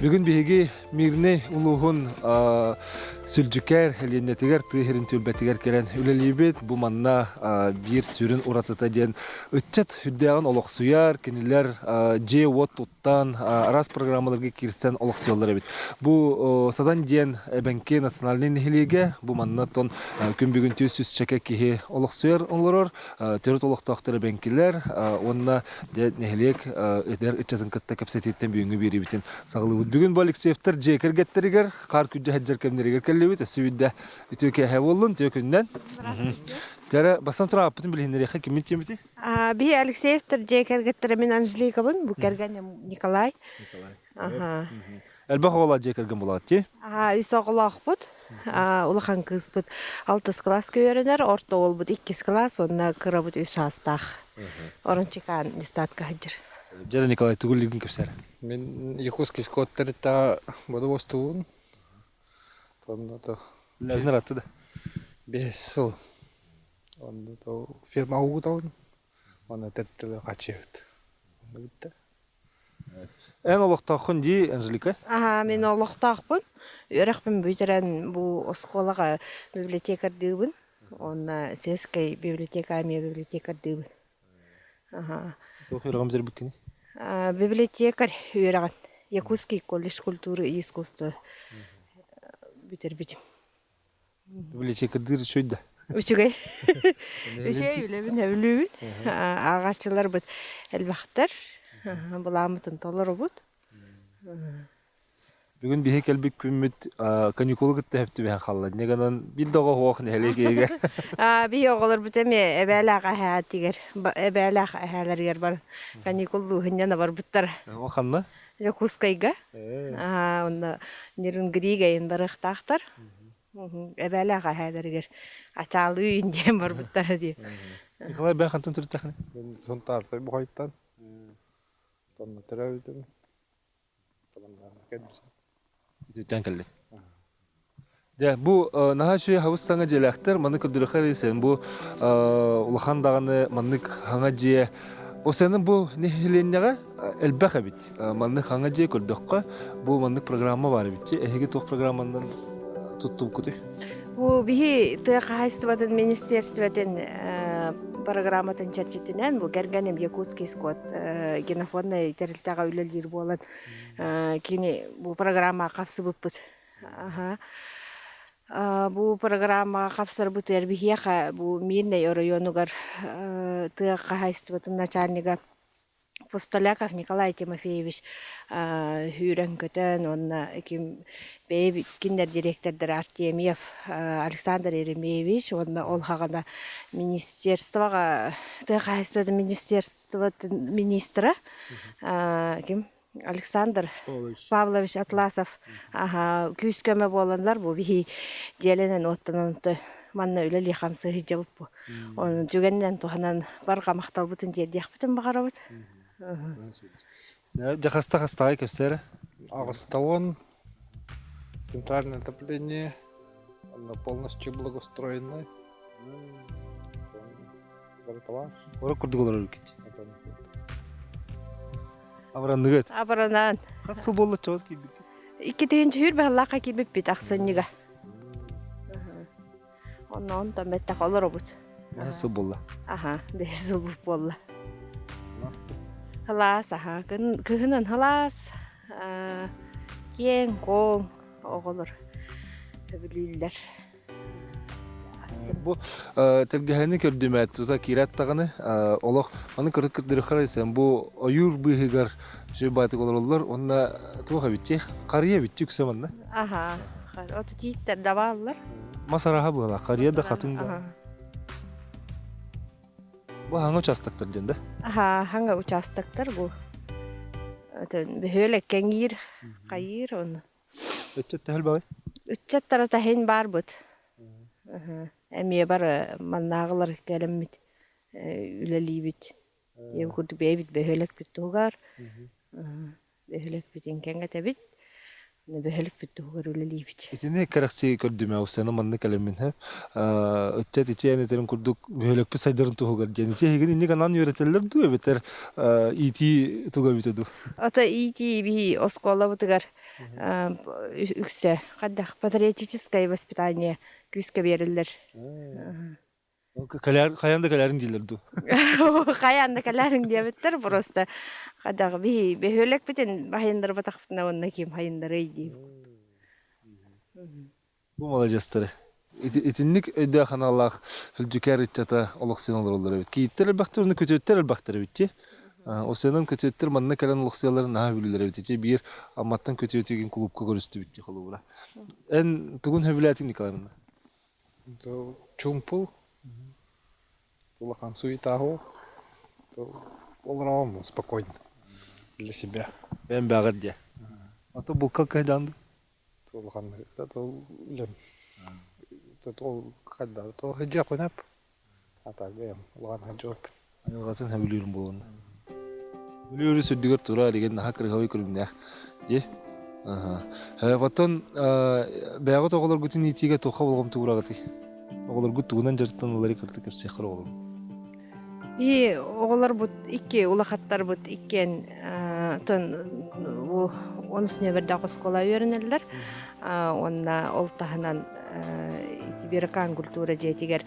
Бүгүн биһиги Мирнэй улууһун Сүлдьүкээр элиэннэтигэр тыа сирин түөлбэтигэр кэлэн үлэлиибит. Бу манна биир сүрүн уратыта диэн ыччат үрдээҕин олохсуйар, кинилэр дьиэ-уот туттан, араас программаларга киирсэн олохсуйаллар эбит. Бу Садан диэн эбэҥки национальнай нэһилиэгэ бу манна тон күн бүгүн 400 киһи олохсуйар олорор. Төрүт олохтоохтор эбэҥкилэр уонна дьэ нэһилиэк эдэр ыччатын кытта кэпсэтииттэн бүгүҥҥү биэриибитин саҕалыыбыт. Бүгүн бу Алексеевтар дьиэ кэргэттэригэр хаар күрдьэ сылдьар кэмнэригэр кэллибит. Өссө биирдэ үтүө киэһэ буоллун, үтүө күнүнэн. Дьэ, бастан туран ааппытын билиһиннэриэххэ киммит диэммитий? Биһи Алексеевтар дьиэ кэргэттэрэ мин Анжеликабын, бу кэргэним Николай. Николай. Аха. Элбэх оҕолоох дьиэ кэргэн буолаҕыт дии? Үс оҕолоохпут. Улахан кыыспыт алтыс кылааска үөрэнэр, орто уолбут иккис кылаас, уонна кырабыт үс саастаах. Орончикаан детсадка сылдьар. Дьэ, Николай, тугу илигин кэпсээр? Мин Якутский скот тэрилтэҕэ бодобуостуубун. Онно то Үлэлэрин ыраатта да? 5 сыл. Онно то фирма угутабын. Онно тэрилтэлэр хачыйабыт. Онно бүттэ. Эн олохтооххун дии, Анжелика? Аһаа, мин олохтоохпун. Үөрэхпин бүтэрэн бу оскуолаҕа библиотекардыыбын. Уонна сельскай библиотека эмиэ библиотекардыыбын. Аһаа. Туох үөрэҕин бүтэрбиккиний? Библиотекарь үөрэҕин Якутский колледж культуры и искусства бүтэрбитим. Библиотекардыыр үчүгэй да? Үчүгэй. Үчүгэй үлэбин сөбүлүүбүн. Ааҕааччыларбыт элбэхтэр. Былааммытын толоробут. Бүгүн биһи кэлбит күммүт каникулы кытта сөп түбэһэн хаалла. Инньэ гынан биир да оҕо суох нэһилиэк иһигэр. Биһи оҕолорбут эмиэ эбээлээх эһээтигэр, эбээлээх эһээлэригэр бар каникуллуу сынньана барбыттара. О ханна? Дьокуускайга. Онно Нерюнгригэйин барыахтаахтар. Эбээлээх эһээлэригэр ачаалыы диэн барбыттара дии. Николай бэйэ хантан төрүттэххиний? Мин Сунтаартай Бухайтан. Тонна төрөөбүтүм. Үтүттэн кэллин. Дьэ, бу наһаа үчүгэй хабыс саҥа дьиэлээхтэр, маны көрдөрөхөр сен бу улахан даҕаны маннык хаҥа дьиэ Осенын бу нэһилиэнньэҕэ элбэх эбит. Маннык хаҥа дьиэ көрдөххө, бу маннык программа баар эбит. Эһиги туох программанан туттубуккутуй? Бу биһи тыа хаһаайыстыбатын министерствотын программатын чэрчитинэн бу кэргэним Якутский скот генофонднай тэрилтэҕэ үлэлиир буолан кини бу программаҕа хапсыбыппыт. Аха. Бу программаҕа хапсарбытыгар биһиэхэ бу Мирнэй оройуонугар тыа хаһаайыстыбатын начальнига Пустоляков Николай Тимофеевич сүүрэн-көтөн уонна ким бэйэ кинилэр дириэктэрдэрэ Артемьев Александр Еремеевич уонна ол хаҕана министерствоҕа тыа хаһаайыстыбатын министерствотын министра ким Александр Павлович Атласов күүс-көмө буоланнар бу биһи дьиэлэнэн уоттанан манна үлэлии-хамсыы сылдьабыт бу. Оны түгэнинэн туһанан барҕа махталбытын тиэрдиэхпитин баҕарабыт. Дьэ хаста хастаҕай кэпсээрэ? Аҕыстауон центральное отопление, оно полностью благоустроенное. Барыталар. Орок курдук олорор эбиккит. Абыранныгыт? Абыранан. Хас сыл буолла чоҕут киирбиккит? 2 баһылаахха киирбиппит ахсынньыга. Онно онтон бэттэх олоробут. Бэһис сыл буолла. Аха, бэһис сыл буолла. Халаас, аха, кыһынын халаас, киэҥ-куоҥ оҕолор сөбүлүүллэр. Бу тэлгэһэни көрдүмэт тута киирээт даҕаны олох маны көрдөрөххө сен бу ойуур быыһыгар үчүгэй баайтык олороллор уонна туох эбитчи харыйа эбитчи үксэ манна. Аха, оту тииттэр да бааллар. Мас араһа буола, харыйа да хатыҥ да. Бу хаҥа участоктар диэн да? Аха, хаҥа участоктар бу. Бөһүөлэк кэҥиир, хайыыр оны. Ыччат төһөл баҕай? Ыччаттара таһын баарбыт. Эмиэ бары маннааҕылар кэлэммит үлэлиибит. Диэн курдук бэйэбит бөһүөлэкпит туһугар бөһүөлэкпитин кэҥэтэбит. Бөһүөлэкпит туһугар үлэлиибит. Итини кэрэхсии көрдүмэ усена манна кэлэммин һэ ыччат итиэн этэрин курдук бөһүөлэкпит сайдарын туһугар диэн ити эһигин инник анаан үөрэтэллэр дуу эбэтэр иитии туга эбитэ дуу? Ото иитии биһи оскуолабытыгар. Үксэ хайдах патриотическое воспитание күүскэ биэрэллэр. Хайаан да кэлээриҥ дииллэр дуу? Хайаан да кэлээриҥ диэбиттэр просто хайдах биһи бөһүөлэкпитин баһайыннарбатахпытына уонна ким хайыннарый дии. Бу маладьыастары. Итинник өйдөөх аналлаах Сүлдьүкээр ыччата олохсуйан олороллор эбит. Кийииттэр элбэхтэр уонна күтүөттэр элбэхтэр эбит дии. Осенан күтүөттэр манна кэлэн олохсуйалларын наһаа сөбүлүүллэр эбит. Ити биир Амматтан күтүөтүгүн кулуупка көрүстүбүт дии холобура. Эн тугун сөбүлээтиҥ Николай манна? Чуумпу, улахан суетаһу, олороҕум спокойно для себя. Бэйэм бэҕэр диэ. А то булка кыһдьаан Улахан үлэм ол хайдах то сылдьыахпын эп а так бэйэм улахан сылдьыбаппын. Айылҕатын сөбүлүүрүм буолуон. Бүлүү өрүс үрдүгэр тура илигин наһаа кырыһабай көрүҥнээх. Дии. Аха. Оттон бэйэҕит оҕолоргутун иитиигэ туохха болҕомто уураҕытый? Оҕолоргут тугунан дьарыктаналларый кырты кэпсиэххэр оҕолоргут? И оҕолорбут икки улахаттарбыт иккиэн тон онус нүөмэрдээх оскуола үөрэнэллэр. Уонна ол таһынан Иберкан культура дьиэтигэр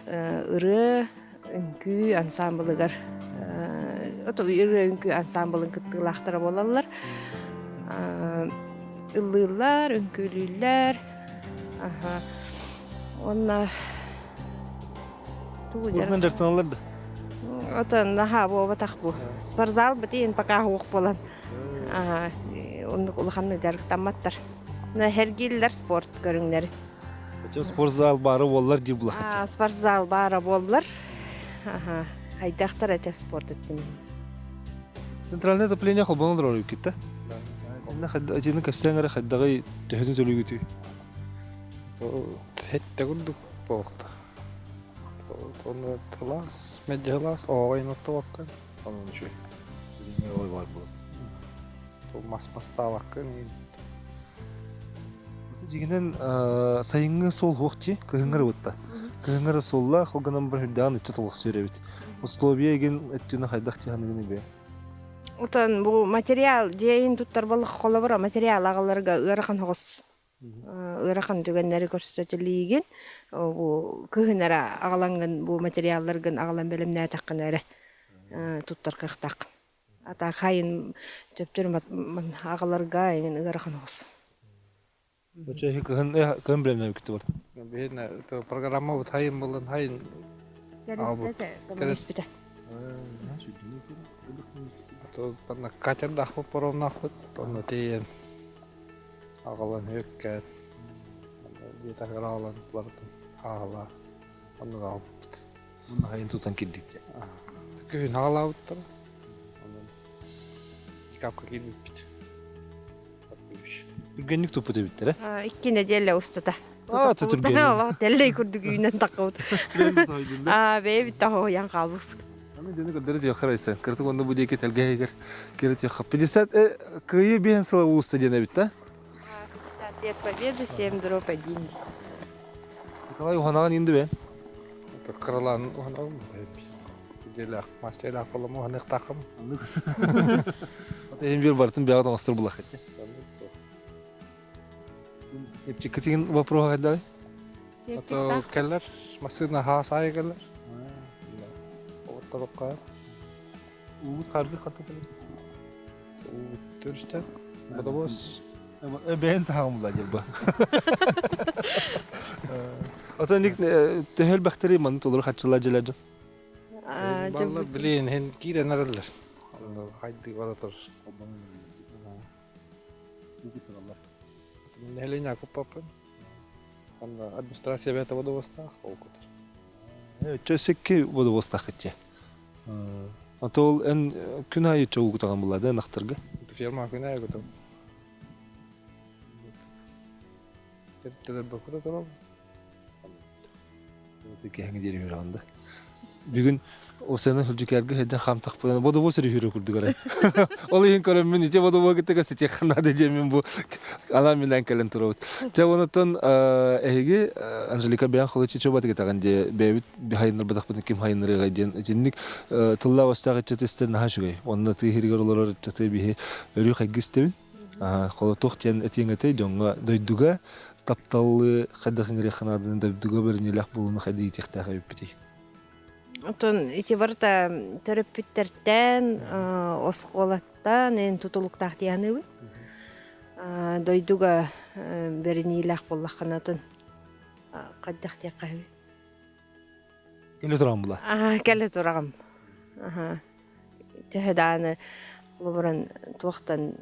ырыа үҥкүү ансаамбылыгар ырыа үҥкүү ансаамбылын кыттыылаахтара буолаллар. Ыллыыллар, үҥкүүлүүллэр. Уонна Спортунан дьарыктаналлар да? Отон наһаа буолбатах бу. Спортзал бытыйын пока суох буолан. Оннук улаханнык дьарыктамматтар. Хергиллер спорт көрүҥнэри. Спортзал баара буоллар дии булахат. Спортзал баара буоллар. Хайдахтар этэ спорт өттүнэн. Центральное отопление холбонон олорор үккүттэ. Итини кэпсээн эрэ хайдаҕый төһөтүн төлүүгүтүй? Сэттэ курдук буолуохтаах. Онно тылаас, мэлдьи сылаас, оҕоҕо оттубаккын, онон үчүгэй. Ой бар буолар. Мас мастаабаккын. Дьиҥинэн сайыҥҥы суол суох дии, кыһыҥҥы эрэ бытта. Кыһыҥҥы эрэ суоллаах, ол гынан баран үрдэҕин ыччат олохсуйар эбит. Условия игин өттүнэ хайдах дьаһаныгын ибэ? Отон бу материал дьиэйин туттар боллох холобура материал аҕаларга ыарахан соҕус ыарахан түгэннэри көрсөтөлиигин бу кыһын эрэ аҕалаҥҥын бу материалларгын аҕалан бэлэмнээтэххинэ эрэ туттар кыахтааххын. Ата хайын төптөр аҕаларга эҥин ыарахан оҕус. Очо кыһын кыһын бэлэмнээбиккит бар. Биһиэнэ программа бут хайын булан хайын албыт. Көмөлөспүтэ. Катердаахпыт паромнаахпыт онно тиийэн аҕалан үөккээт диэтэх аҕалан барытын ааҕалаа оннук аҕалбыппыт. Уонна хайын тутан киирдик дьэ. Күһүн аҕалаабыттара. Онон декабрьга киирбиппит. Түргэнник туппут эбиттэр ээ? Икки нэдиэлэ устата. Аа, түргэн. Олох тэллэй курдук үүнэн таххыбыт. Аа, бэйэбит да хоһуйан хаалбыппыт. Аны дьону көрдөрө түһүөххэ эрэ Кырытык онно бу диэки тэлгэһигэр киирэ түһүөххэ. 50 Кыайыы биэһин сыла уулусса диэн эбит да? 50 лет Победы, 7 дробь 1. Николай уһанаҕын инди бэн? Кыралаан уһанаҕын Дьиэлээх, мастерлаах буолам уһаныахтаахым. Ата иһин биир барытын бэҕэ оҥостор булах этэ. Септиккитигин вопроһа хайдагый? Ото кэлэр, массыына хаасаайы кэлэр. Оҕотторукка. Уубут хааргы хатта кэлэр. Уубут төрүстэн. Бодобуос. Бэйэн таһаҕым була дьылба. Отон ник төһөл бэхтэри манны толору хаччылаа дьылар дьон. Баллар билиэн хин киирэн араллар. Хайды бара тур. Нэһилиэнньэ куппаппын. Онно администрация бэйэтэ бодобуостаах, ол кутар. Өччө бодобуостаах итчэ. Ото ол эн күн аайы чоугутаҕын буллаа да ынахтарга? Ферма күн аайы кутам. Тэрилтэлэр бакута турабын. Киһиҥи диэри үөрэҕин да. Бүгүн Осена Хүлдьүкээргэ сылдьан хаамтахпына бодобуо сири үһүрэ курдук эрэ. Ол иһин көрөммүн ити бодобуо кытта ситиэххэ наада диэммин бу анаан минээн кэлэн турабыт. Дьэ онтон эһиги Анжелика бэйэҥ холочи чуобатыгытаҕын дии бэйэбит хайыннарбатахпытын ким хайыннарыаҕай диэн итинник тыллаах өстөөх ыччаты истэр наһаа үчүгэй. Онно тыа иһигэр олорор ыччаты биһи өрүү хайгыы истэбин. Холотуох диэн этиэҥ этэй дьоҥҥо дойдуга тапталы хайдах иҥэриэххэ нааданы дойдуга бэриниилээх буолууну хайдах иитиэхтээх эбиппитий? Оттон ити барыта төрөппүттэртэн, оскуолаттан эн тутулуктаах дии саныыбын. Дойдуга бэриниилээх буоллаххына, отон хайдах диэххэ сөбүй? Кэлэ тураҕын була? Аа, кэлэ тураҕым. Аха. Төһө даҕаны холобуран туохтан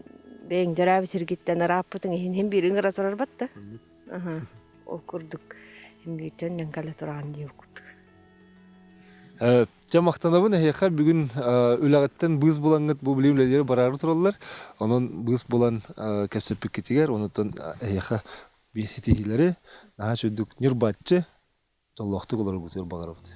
бэйэҥ дьарааби сиргиттэн ырааппытыҥ иһин иһин биир ыҥыра турарбат да. Аха. Ол курдук иһин биир төннөн кэлэ тураҕын диир курдук. Дьэ махтанабын эһиэхэ бүгүн үлэҕиттэн быыс булаҥҥыт бу билим үлэлэри бараары тураллар. Онон быыс булан кэпсэппиккитигэр, онуттан эһиэхэ биир ситиһиилэри наһаа үчүгдүк ньурбаччы дьоллоохтук олороргутугар баҕарабыт.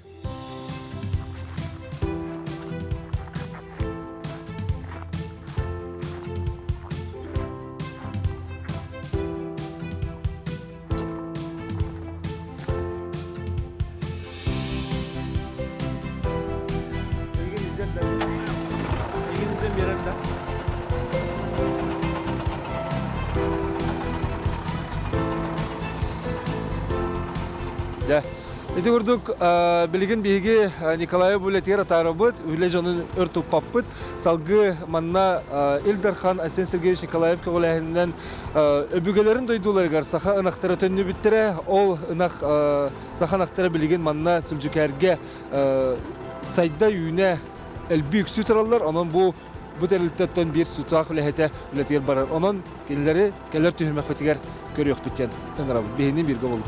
Дьэ, ити курдук билигин биһиги Николаев үлэтигэр атаарабыт, үлэ дьонун өр туппаппыт. Салгыы манна Ил Дархан Айсен Сергеевич Николаев көҕүлээһининэн Өбүгэлэрин дойдуларыгар саха ынахтара төннүбүттэрэ. Ол ынах саха ынахтара билигин манна Сүлдьүкээргэ сайда-үүнэ элбии үксүү тураллар. Онон бу бу тэрилтэттэн биир сутаах үлэһитэ үлэтигэр барар. Онон кинилэри кэлэр түһүмэхпитигэр көрүөхпүт диэн ыҥырабыт. Биһини бииргэ болуҥ.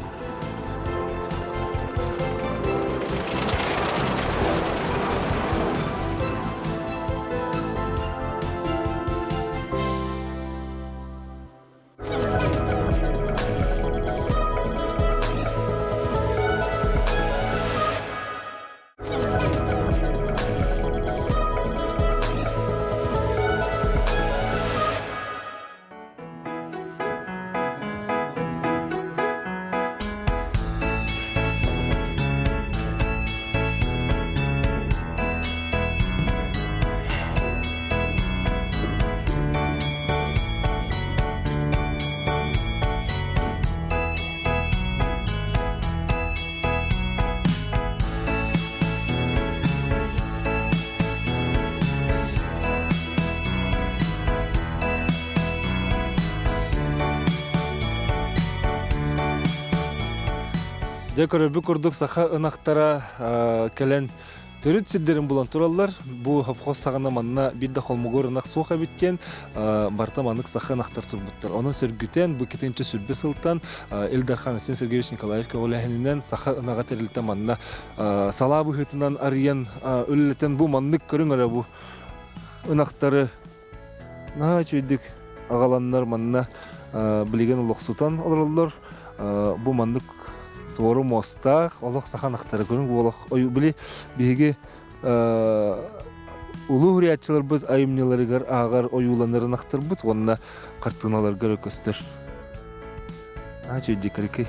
Дьэ көрөрбүт курдук саха ынахтара кэлэн Төрүт сирдэрин булан тураллар. Бу совхоз саҕана манна биир да холмогор ынах суох эбит диэн барыта маннык саха ынахтар турбуттар. Онон сөргүтэн бу китинчэ сүрбэ сылтан Ил Дархан Айсен Сергеевич Николаев көҕүлээһининэн саха ынаҕа тэрилтэ манна салаа быһыытынан арыйан үлэлэтэн бу маннык көрүҥ эрэ бу ынахтары наһаа үчүгэйдик аҕаланнар манна билигин олохсутан олороллор. Бу маннык туору муостаах олох саха ынахтара көрүҥ олох били биһиги улуу суруйааччыларбыт айымньыларыгар ааҕар ойууланар ынахтарбыт уонна хартыыналарга көстөр. Аа үчүгэйдик кырыкый.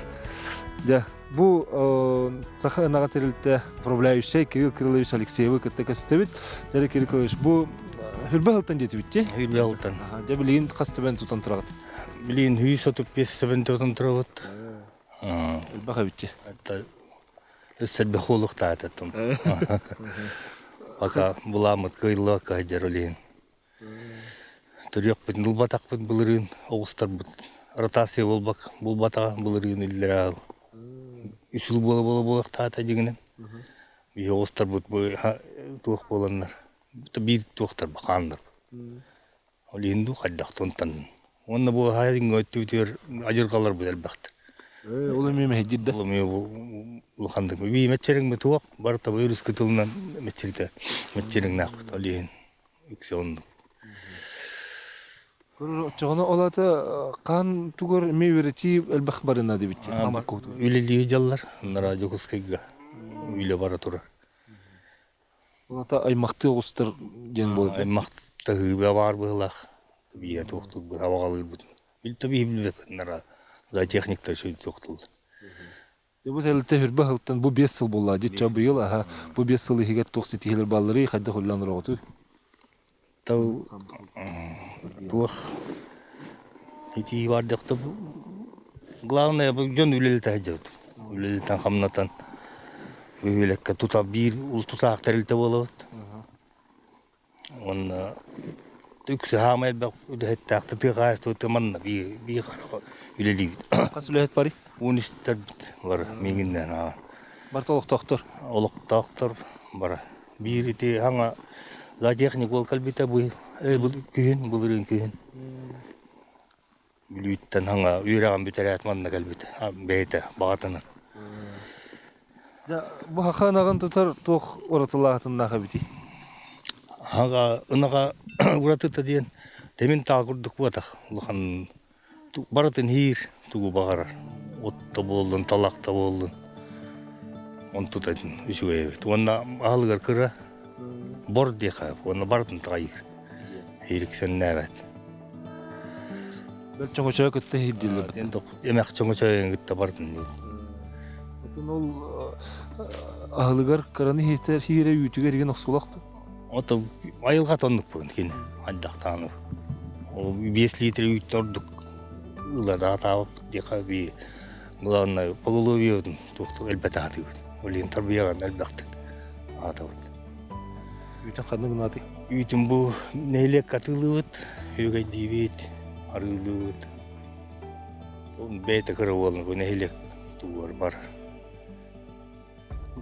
Дьэ, бу саха ынаҕа тэрилтэ управляющай Кирилл Кириллович Алексеевы кытта кэпсэтэбит. Дьэ, Кирилл Кириллович, бу Хүрбэ сылтан диэтибит дии? Хүрбэ сылтан. Дьэ, билигин хас төбөн тутан тураҕыт? Билигин 135 төбөн тутан турабыт. Элбэх эбит дии. Өссө элбэх буолуохтаататтым. Пока буламмыт кыайыллыбакка сылдьар олиһин. Төрүөхпүт булбатахпыт былырыын оҕустарбыт ротация буолбак булбатаҕа былырыын иллэрээ сыл. Үс сыл буола-буола буолуохтаата дьиҥинэн. Биһи оҕустарбыт бу туох буоланнар биир туохтар хааннар. Ол иһин дуу хайдах тонтан. Уонна бу хаайыҥҥа өттүбүтүгэр адьырҕаларбыт элбэхтэр. Ол эмиэ мэһэйдиир да? Ол эмиэ улаханнык. Бии мэччирэҥмит туох барыта өрүс кытылынан мэччиритэ мэччирэҥнээхпит. Ол иһин үксэ оннук. Оччоҕуна ол аата хаан тугар эмиэ үөрэтии элбэх барына дебит. Үлэлии дьаллар анараа Дьокуускайга үлэ бара турар. Ол аата аймахтыы оҕустар диэн буолар. Аймахтаһыыга баар быһыылаах. Биһиэ туохтуурбут, абаҕалыырбыт. Билбэппин анараа зоотехниктар үчүгэй туохтууллар. Дьэ бу тэрилтэ хүрбэ сылтан бу 5 сыл буолла дии. Ча быйыл аха бу 5 сыл иһигэр туох ситиһиилэр баалларый, хайдах үлэлээн олороҕутуй? Тыл туох Итии бар дьахта главное бу дьон үлэлэтэ сылдьабыт. Үлэлэтэн хамнатан бөһүөлэккэ тута биир тутаах тэрилтэ буолабыт. Уонна үксэ хаамай элбэх үлэһиттээх тыа хаһаайыстыбата манна биир биир үлэлиибит. Хас үлэһит барый? Уон үстэрбит бары миигиннээн ааҕан. Барыта олохтоохтор. Олохтоохтор бары. Биир ити хаҥа зоотехник уол кэлбитэ бу күһүн, былырыын күһүн. Бүлүүттэн хаҥа үөрэҕин бүтэрээт манна кэлбитэ бэйэтэ баҕатынан. Дьэ, бу саха ынаҕын тутар туох уратылаахтыннаах эбитий? Хаҥа ынаҕа уратыта диэн тэмин таал курдук буотах улахан барытын иһиир тугу баҕарар от да буоллун талах да буоллун онтута үчүгэй эбит уонна аһылыгар кыра бор диэхэ уонна барытын таҕайыыр иириксэннээбэт Бэл чоҥочойо кытта иһирдииллэр. Эмэх чоҥочойун кытта бардын Отун ол аһылыгар кыраны иһитэр хиирэ үүтүгэр игин охсулах да? Ото айылҕа тоннук бүгүн кини хайдахтааны. Ол 5 литр үүттэн ордук ыла даатаабыт диэхэ би главное поголовье туохту элбэтэ аатыыбыт. Олин тарбыйаҕын элбэхтик аатабыт. Үүтүн ханнык гынатый? Үүтүн бу нэһилиэккэ атыылыыбыт, үөгэйдиибит, арыылыыбыт. Бэйэтэ кыра буолан бу нэһилиэк тугугар барар.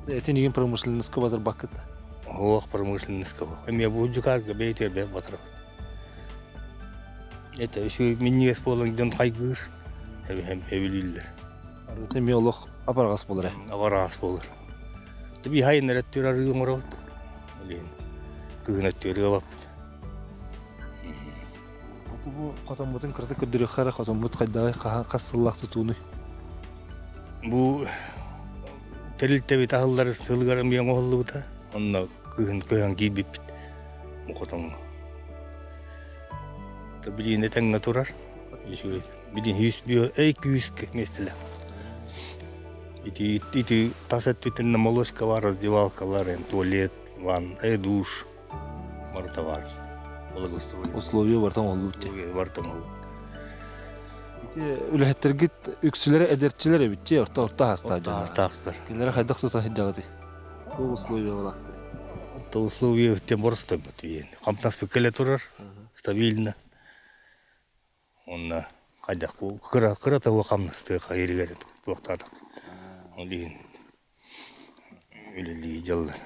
Этин игин промышленноска батарбаккыт да? Оһох промышленноска Эмиэ бу дьукаарга бэйэтигэр бэйэ батарабыт. Это үчүгэй минньигэс буолан дьон хайгыыр, эбилииллэр. Арыыта эмиэ олох апараҕас буолар ээ. Апараҕас буолар. Би хайын эрэ өттүгэр арыы оҥоробут. Билигин кыһын өттүгэр ыабаппыт. Бу хотоммутун кыратык көрдөрүөххэ эрэ хотоммут хайдаҕый хас сыллаах тутуунуй? Бу тэрилтэбит аһыллар сылыгар эмиэ оҥоһуллубута. Онно кыһын көһөн киирбиппит бу хотоҥҥо. Билигин этэҥҥэ турар. Үчүгэй. Билигин үс эй күүс миэстэлээх. Ити ити тас өттүттэн молочка бар, раздевалкалар, туалет, ван, душ барыта бар. Благоустройство. Условия барыта оҥоһуллубут дии. Барыта оҥоһуллубут. Ити үлэһиттэргит үксүлэрэ эдэрчилэр эбит дии, орто орто аастаах дьон. Аастаахтар. Кинилэри хайдах тута сылдьаҕытый? Туох условия балаахтый? То условия тем боростойбут диэн. Хамнаспыт кэлэ турар, стабильно. Онно хайдах кыра кыра того хамнастыы хайырыгар туохтаатах. Ол иһин үлэлии дьаллар.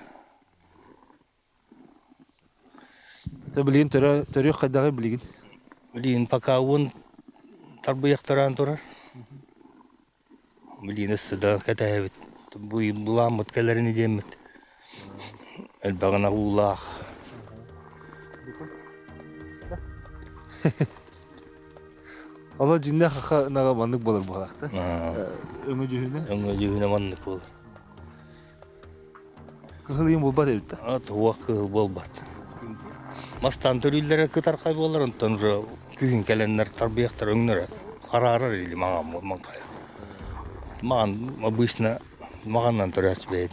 Тэ билигин төрө төрүөх хайдаҕый билигин? Билигин пока уон тарбыйахтараан турар. Билигин өссө да кэтэһэбит. Былааммыт кэлэрин диэммит. Элбэҕин уулаах. Ала дьиннээх хаха ынаҕа маннык буолар буолаах да? Өҥө дьүһүнэ? Өҥө дьүһүнэ маннык буолар. Кыһыл ыйын буолбат эбит да? Туох кыһыл буолбат. Мастан төрүүллэрэ кытархай буолар, онтон уже күһүн кэлэннэр тарбыйахтар өҥнөрө хараарар или маҥан маҥхайар. Маҕан обычно маҕаннан төрөөччү бэйэт.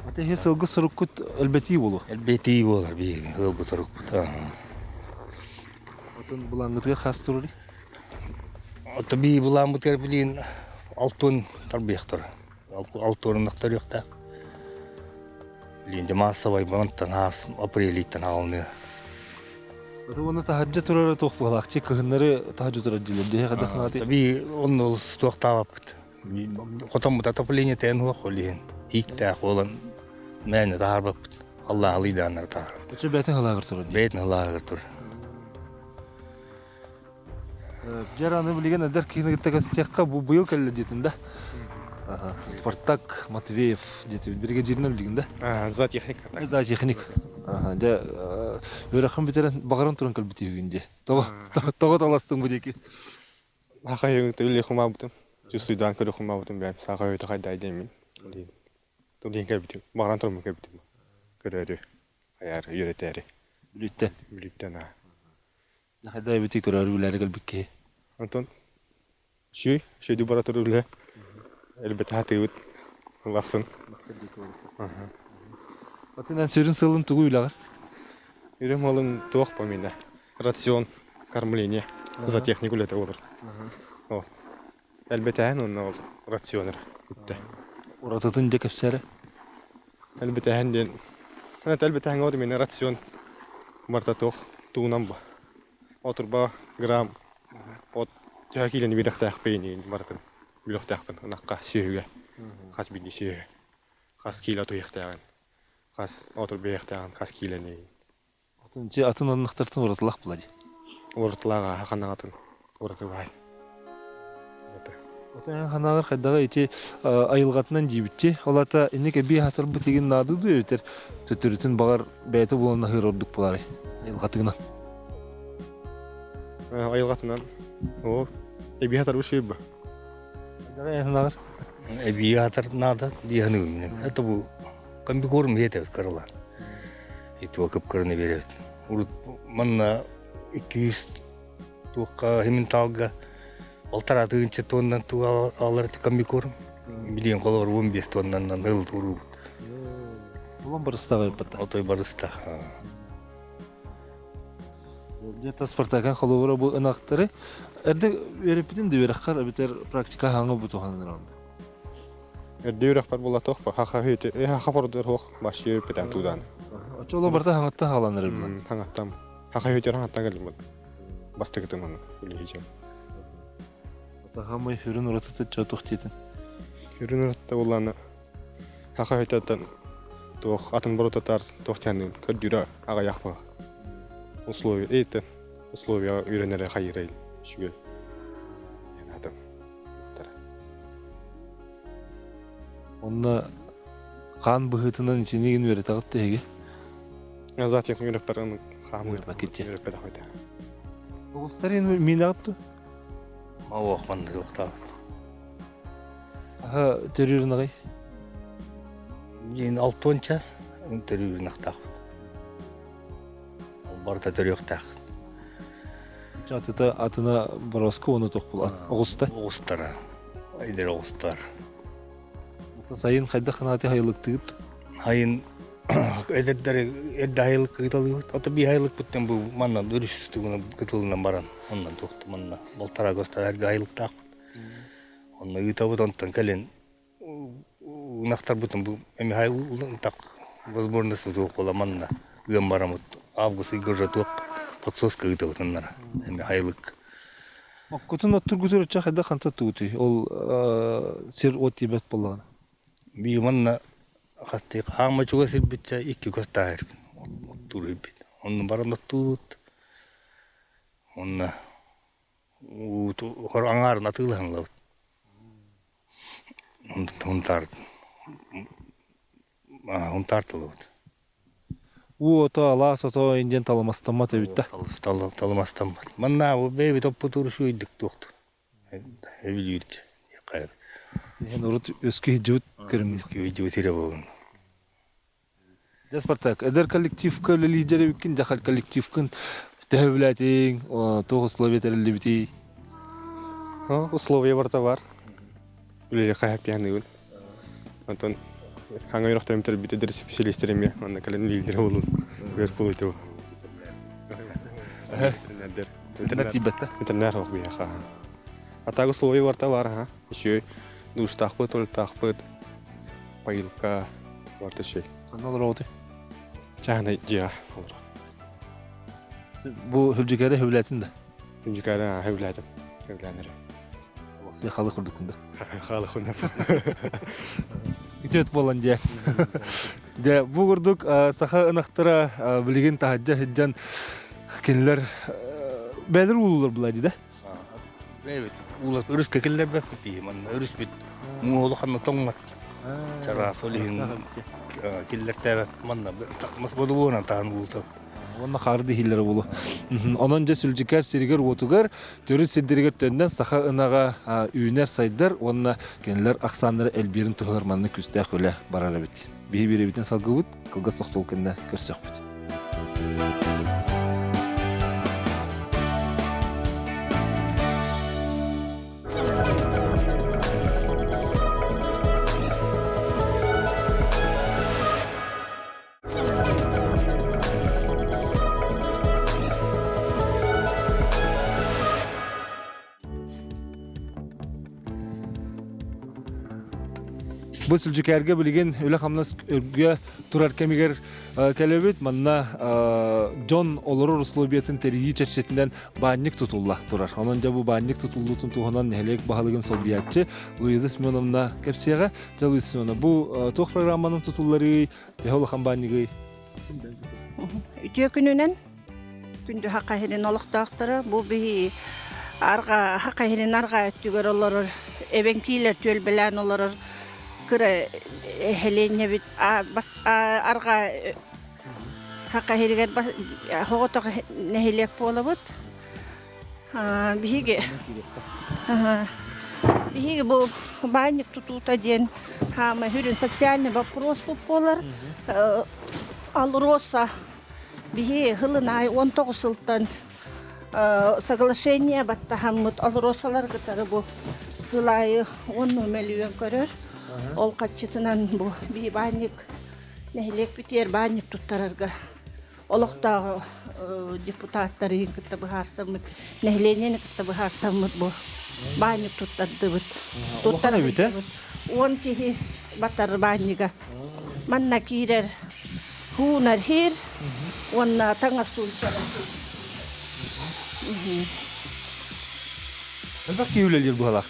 Ата иһи сылгы суруккут элбэтии буолуо? Элбэтии буолар биһиги ыалбыт урукпут. Отон былааҥҥытыгар хас турарый? Ото бии былааммытыгар билигин алтын тарбыйахтар. Алтуоруннах төрүөхтээх. Билигин маассабай мантан аас апрелиттэн аҕалыныа. Ото уонна таһырдьа турара туох буолаахчы кыһыннары таһырдьа турар дииллэр дьиэ хайдах наадый? Би онно туохтаабаппыт. Хотоммут отопление тээн суох ол иһин ииктээх буолан мээнэ таһаарбаппыт. Халлаалыйдааннары таһаарабыт. Оччо бэйэтин халаагыр турар. Бэйэтин халаагыр турар. Дьэр аны билигин эдэр киһини кытта кэстиэххэ бу быйыл кэллэ диэтин да. Спартак Матвеев диэтибит биригэдьииринэн билигин да. Зоотехник. Зоотехник. Дьэ үөрэххин бүтэрэн баҕаран туран кэлбит үһүгүн дии. Тоҕо тоҕо таластыҥ бу диэки? Саха үлэ хумаабытым. Чувствуйдаан көрө хумаабытым бэйэм саха өйүтэ хайдай диэммин. Тулуйан кэлбитим. Баҕаран туруммун кэлбитим. Көрөөрү, хайаары, үөрэтээри. Бүлүүттэн. Бүлүүттэн аа. Хайда эбити көрөөрү билээри кэлбит киһи. Онтон үчүгэй, үчүгэйдик бара турар үлэ. Элбэтэ сатыыбыт. Ылахсын. Отунан сүрүн сылын тугу үлэҕэр? Үрүм малым туох помина. Рацион, кормление, зоотехник үлэтэ болар. Ол элбэтээһин уонна ол рацион эрэ бүттэ. Уратытын дьэ кэпсээрэ. Элбэтээһин диэн элбэтээһиҥҥэ вот именно рацион барыта туох тугунан бу. Отурба грамм от төһө киилэни биэриэхтээхпин барытын билиэхтээхпин ынахха сүөһүгэ хас биирдии сүөһү хас киилэ отуйахтааҕын хас отурбайахтааҕын хас киилэни Атын чи атын аннахтартан уратылаах була дии. Уратылаах ханаҕатын уратыбай. Отон ханаҕар хайдаҕа ити айылҕатынан диибитти. Ол ата инник эбии хатарбыт игин наады дуу эбитер төттөрүтүн баҕар бэйэтэ буолан аһыыр ордук буоларай айылҕатыгынан. Айылҕатынан оо эбии хатарбыт шиир ба. Хайдаҕа ханаҕар? Эбии хатар наада дии саныыбын. Это бу комбикорм иһэтэбит кыралаан. Итуо кып-кыраны биэрэбит. Урут манна 200 туохха химинталга балтараа тыһыынча туоннан туга аалар комбикорм. Билиэн холобур 15 туоннаннан ыл уруубут. Улан барыстаҕа ыппата. Отой барыста. Дьэ Спартакан холобура бу ынахтары эрдэ үөрэппитин да үөрэххэр эбэтэр практика хаҥа бу туһанан Эрдэ үрэхпэр була туох ба хаха хүйте э хаха пордор хуох башье петан тудан. Очоло барта хаҥатта хааланар эбилэн. Хаҥаттам. Хаха хүйтер хаҥаттан кэлим бастыгытын аны үлэһичем. Атахамай хүрүн уратыты чотух диэтин. Хүрүн уратта булланы хаха хүйтеттен туох атын боротатар туох тянын көрдүрэ аҕаяхпа. Условия эйте условия үйренере хайырайын үчүгэй. Янатым. Онно хаан быһыытынан итинигин үөрэтэҕит тэһиги? Затиятын үөрэппэр аны хаамыыр үөрэппэтэх этэ. Оҕустарын миинэҕит ту? Ауах манна туохтаабыт. Аха төрүүрүн аҕай? Мин алтуонча төрүүрүн ахтаахпын. Барыта төрүөхтээх. Атыта атына бороску уону тохпул оҕуста. Оҕустара. Эдэр оҕустар. Сайын хайдах ханааты хайылыктыгыт? Хайын эдэрдэр эрдэ айылык кыталыыбыт. Ото би айылыкпыттан бу манна өрүс тугунан кытылынан баран оннан туохту манна балтараа көстөр эргэ айылыктаахпыт. Онно ыытабыт онтон кэлин ынахтарбытын бу эмиэ так возможность туох манна ыам барамыт август ыйга уже туох подсоска ыытабыт аннара эмиэ айылык Оккутун оттургутур оччо хайдах ханта туутуй ол сир от тиийбэт буоллаҕына Би манна хастыы хаама чугас ирбитчэ икки көс таайырбын оттуур ирбит онно баран оттуут онно ууту аҥаарын атыылаһан ылабыт Хунтаар Хунтаар тылыбыт. Уу ото, алаас ото индиэн талымастаммат эбит да. Талымастаммат. Манна бэйэбит оппутуур үчүгэйдик туохтур. Эбилиирт. Иһин урут өскө иһдьибит көрүҥ. Иһдьибит ире болун. Дьэ, Спартак, эдэр коллективка үлэлиир эбиккин, дьахал коллективкын төһө билээтиҥ, туох условия тэриллибитий? Условия барыта бар. Үлэлиэххэ хаһыаттыйаныыбын. Онтон хаҥа үөрэхтэрим төрбүт эдэр специалистэр эмиэ манна кэлэн үлэлииллэрэ буолун. Үөр буолуйту. Ветеринардар. Ветеринар тиийбэттэ. Ветеринар ох биһиэхэ. А так условия барыта бар, ха. Еще душтаахпыт, туалеттаахпыт, поилка, барыта үчүгэй. Ханна олороҕутуй? Чааһынай дьиэҕэ олорор. Бу Хүлдьүкэри сөбүлээтин да? Хүлдьүкэри сөбүлээтим. Сөбүлээн эрэ. Олохсуйа халы курдуккун да? Халы курдук. Үтүөт буолан дьэ. Дьэ, бу курдук саха ынахтара билигин таһырдьа сылдьан кинилэр бэйэлэр уулуулар булаа дии да? Бэйэбит уулат өрүскэ киллэрбэппит дии манна өрүспүт муоһу ханна тоҥмот. Чараас ол иһин киллэртээбэт манна бодобуонан таһан уулта. Уонна хаарды иһиллэрэ буолуо. Онон дьэ Сүлдьүкээр сиригэр-уотугар төрүт сирдэригэр төннөн саха ынаҕа үүнэр-сайдар уонна кинилэр ахсааннара элбиирин туһугар маннык күүстээх үлэ барар эбит. Биһи биэрэбитин салгыбыт, кылгас тохтол кэннэ көрсөхпүт. Бу Сүлдьүкээргэ билигин үлэ-хамнас өргө турар кэмигэр кэлэбит. Манна дьон олорор условиятын тэрийии чэрчитинэн баанньык тутулла турар. Онон дьэ бу баанньык тутуллуутун туһунан нэһилиэк баһылыгын солбуйааччы Луиза Семеновна кэпсиэҕэ. Дьэ, Луиза Семеновна, бу туох программанан тутулларый, төһө улахан баанньыгый? Үтүө күнүнэн күндү Саха сирин олохтоохторо бу биһи арҕаа Саха сирин арҕаа өттүгэр олорор эбэҥкиилэр түөлбэлээн олорор кыра нэһилиэнньэбит арҕаа Саха сиригэр соҕотох нэһилиэк буолабыт. Биһиги биһиги бу баанньык тутуута диэн хаама сүрүн социальный вопрос буолар. Алроса биһи сылын аайы 19 сылтан соглашение баттаһаммыт Алросалар кытары бу сыл аайы 10 мөлүйүөн көрөр. Ол хаччытынан бу биһи баанньык нэһилиэкпитигэр баанньык туттарарга олохтоох депутаттары кытта быһаарсаммыт, нэһилиэнньэни кытта быһаарсаммыт бу баанньык туттардыбыт. Туттардыбыт. 10 киһи батар баанньыга. Манна киирэр хуунар хир уонна таҥас сууйтарар. Элбэх киһи үлэлиир быһалаах.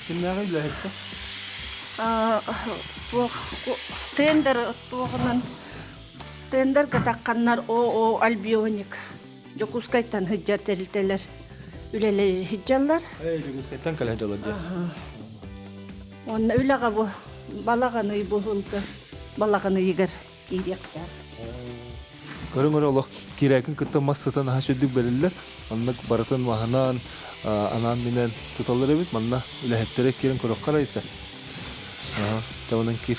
Кимнээҕи үлэһиттэр? Туох тендер туоҕунан Тендергэ тахханнар ООО «Альбионик» Дьокуускайтан сылдьар тэрилтэлэр үлэлии сылдьаллар. Дьокуускайтан кэлэ сылдьаллар дии. Уонна үлэҕэ бу балаҕан ый буһулга балаҕан ыйыгар киириэхтээх. Көрүҥ эрэ олох киирээкин кытта мас сытан аһа сүрдүк бэриллэр. Оннук барытын маһынан анаан-минээн туталлар эбит. Манна үлэһиттэрэ киирэн көрөххө эрэ Аха, табанан киир.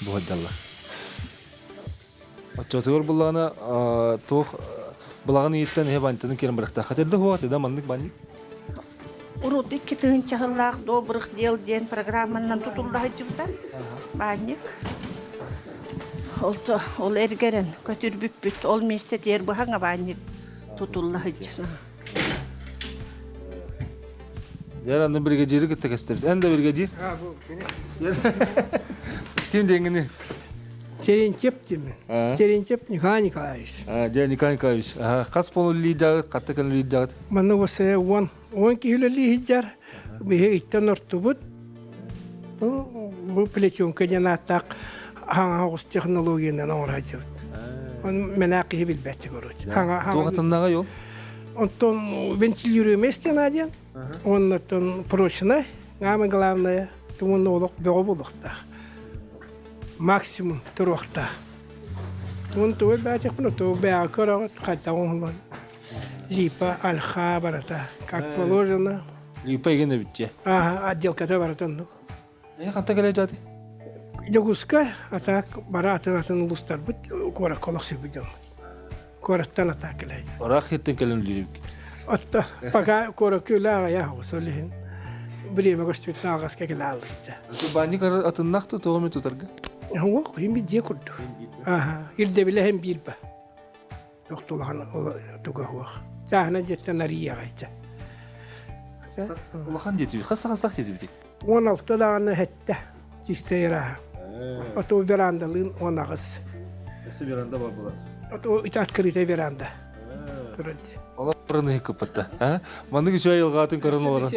Буһайдаллар. Оччотугар буллаҕына туох былаҕын иһиттэн иһэ бантаны киирэн барыахтаах. Хатырда хуа да маннык банник. Урут 2 тыһыынча сыллаах добрых дел диэн программанан тутулла сылдьыбыта. Баанньык. Ол, ол эргэрэн көтүрбүппүт. Ол миэстэтигэр быһаҥа баанньык тутулла сылдьар. Дьэр аны бригадиры кытта кэстэбит. Эн да бригадир. Ким диэҥҥини? Терентьев диэмин. Терентьев Николай Николаевич. Дьэ Николай Николаевич. Хас пол үллиирдээҕит, хатта кэлэн үллиирдээҕит? Манна уосайа 10 киһи үлэлии сылдьар. Биһи иттэн ортубут. Бу плетенка диэн ааттаах хаҥа технологиянан оҥорожбут. Он мэнээх киһи билбэт короче. Туохатыннаҕа ол? Онтон вентилируемая стена диэн, оннотон прочная, самое главное, тумунна олох бөҕө буолуохтаах. Максимум туруохтаах. Тумун тугу баатыхпын, тугу бэйэҕэ көрөҕүт, хайдах оҥоһуллан. Липа, альха барыта, как положено. Липа игин эбит дьэ. Ага, отделката барыта оннук. Ханта кэлэ дьааты? Дьокуускай, а так бара атын-атын улуустарбыт куоракка олохсуйбут дьоммут. Куораттан атаак кэлээйдэ. Ыраах сиртэн кэлэн үлэлиибит. Отто пока куоракка үлэ аҕыйах оҕус ол иһин время көстүбүт алҕаска кэлэ ааллыбыт. Баанньык атыннах да тоҕо тутарга? Уох, иһин дьиэ курдук. Аха, ирдэбилэ иһин биир ба. Тохтулахан туга хуох. Чааһына дьиэттэн арыйыаҕайча. Улахан диэтибит. Хас хастах диэтибит? 16 даҕаны хэттэ. Чистэй ырааһа. Ото верандалыын 18. Өссө веранда бар буолар. Ото ити открытая веранда. Туран. Олорон кыппатта. Маннык үчүгэй айылҕатын көрөн олорон.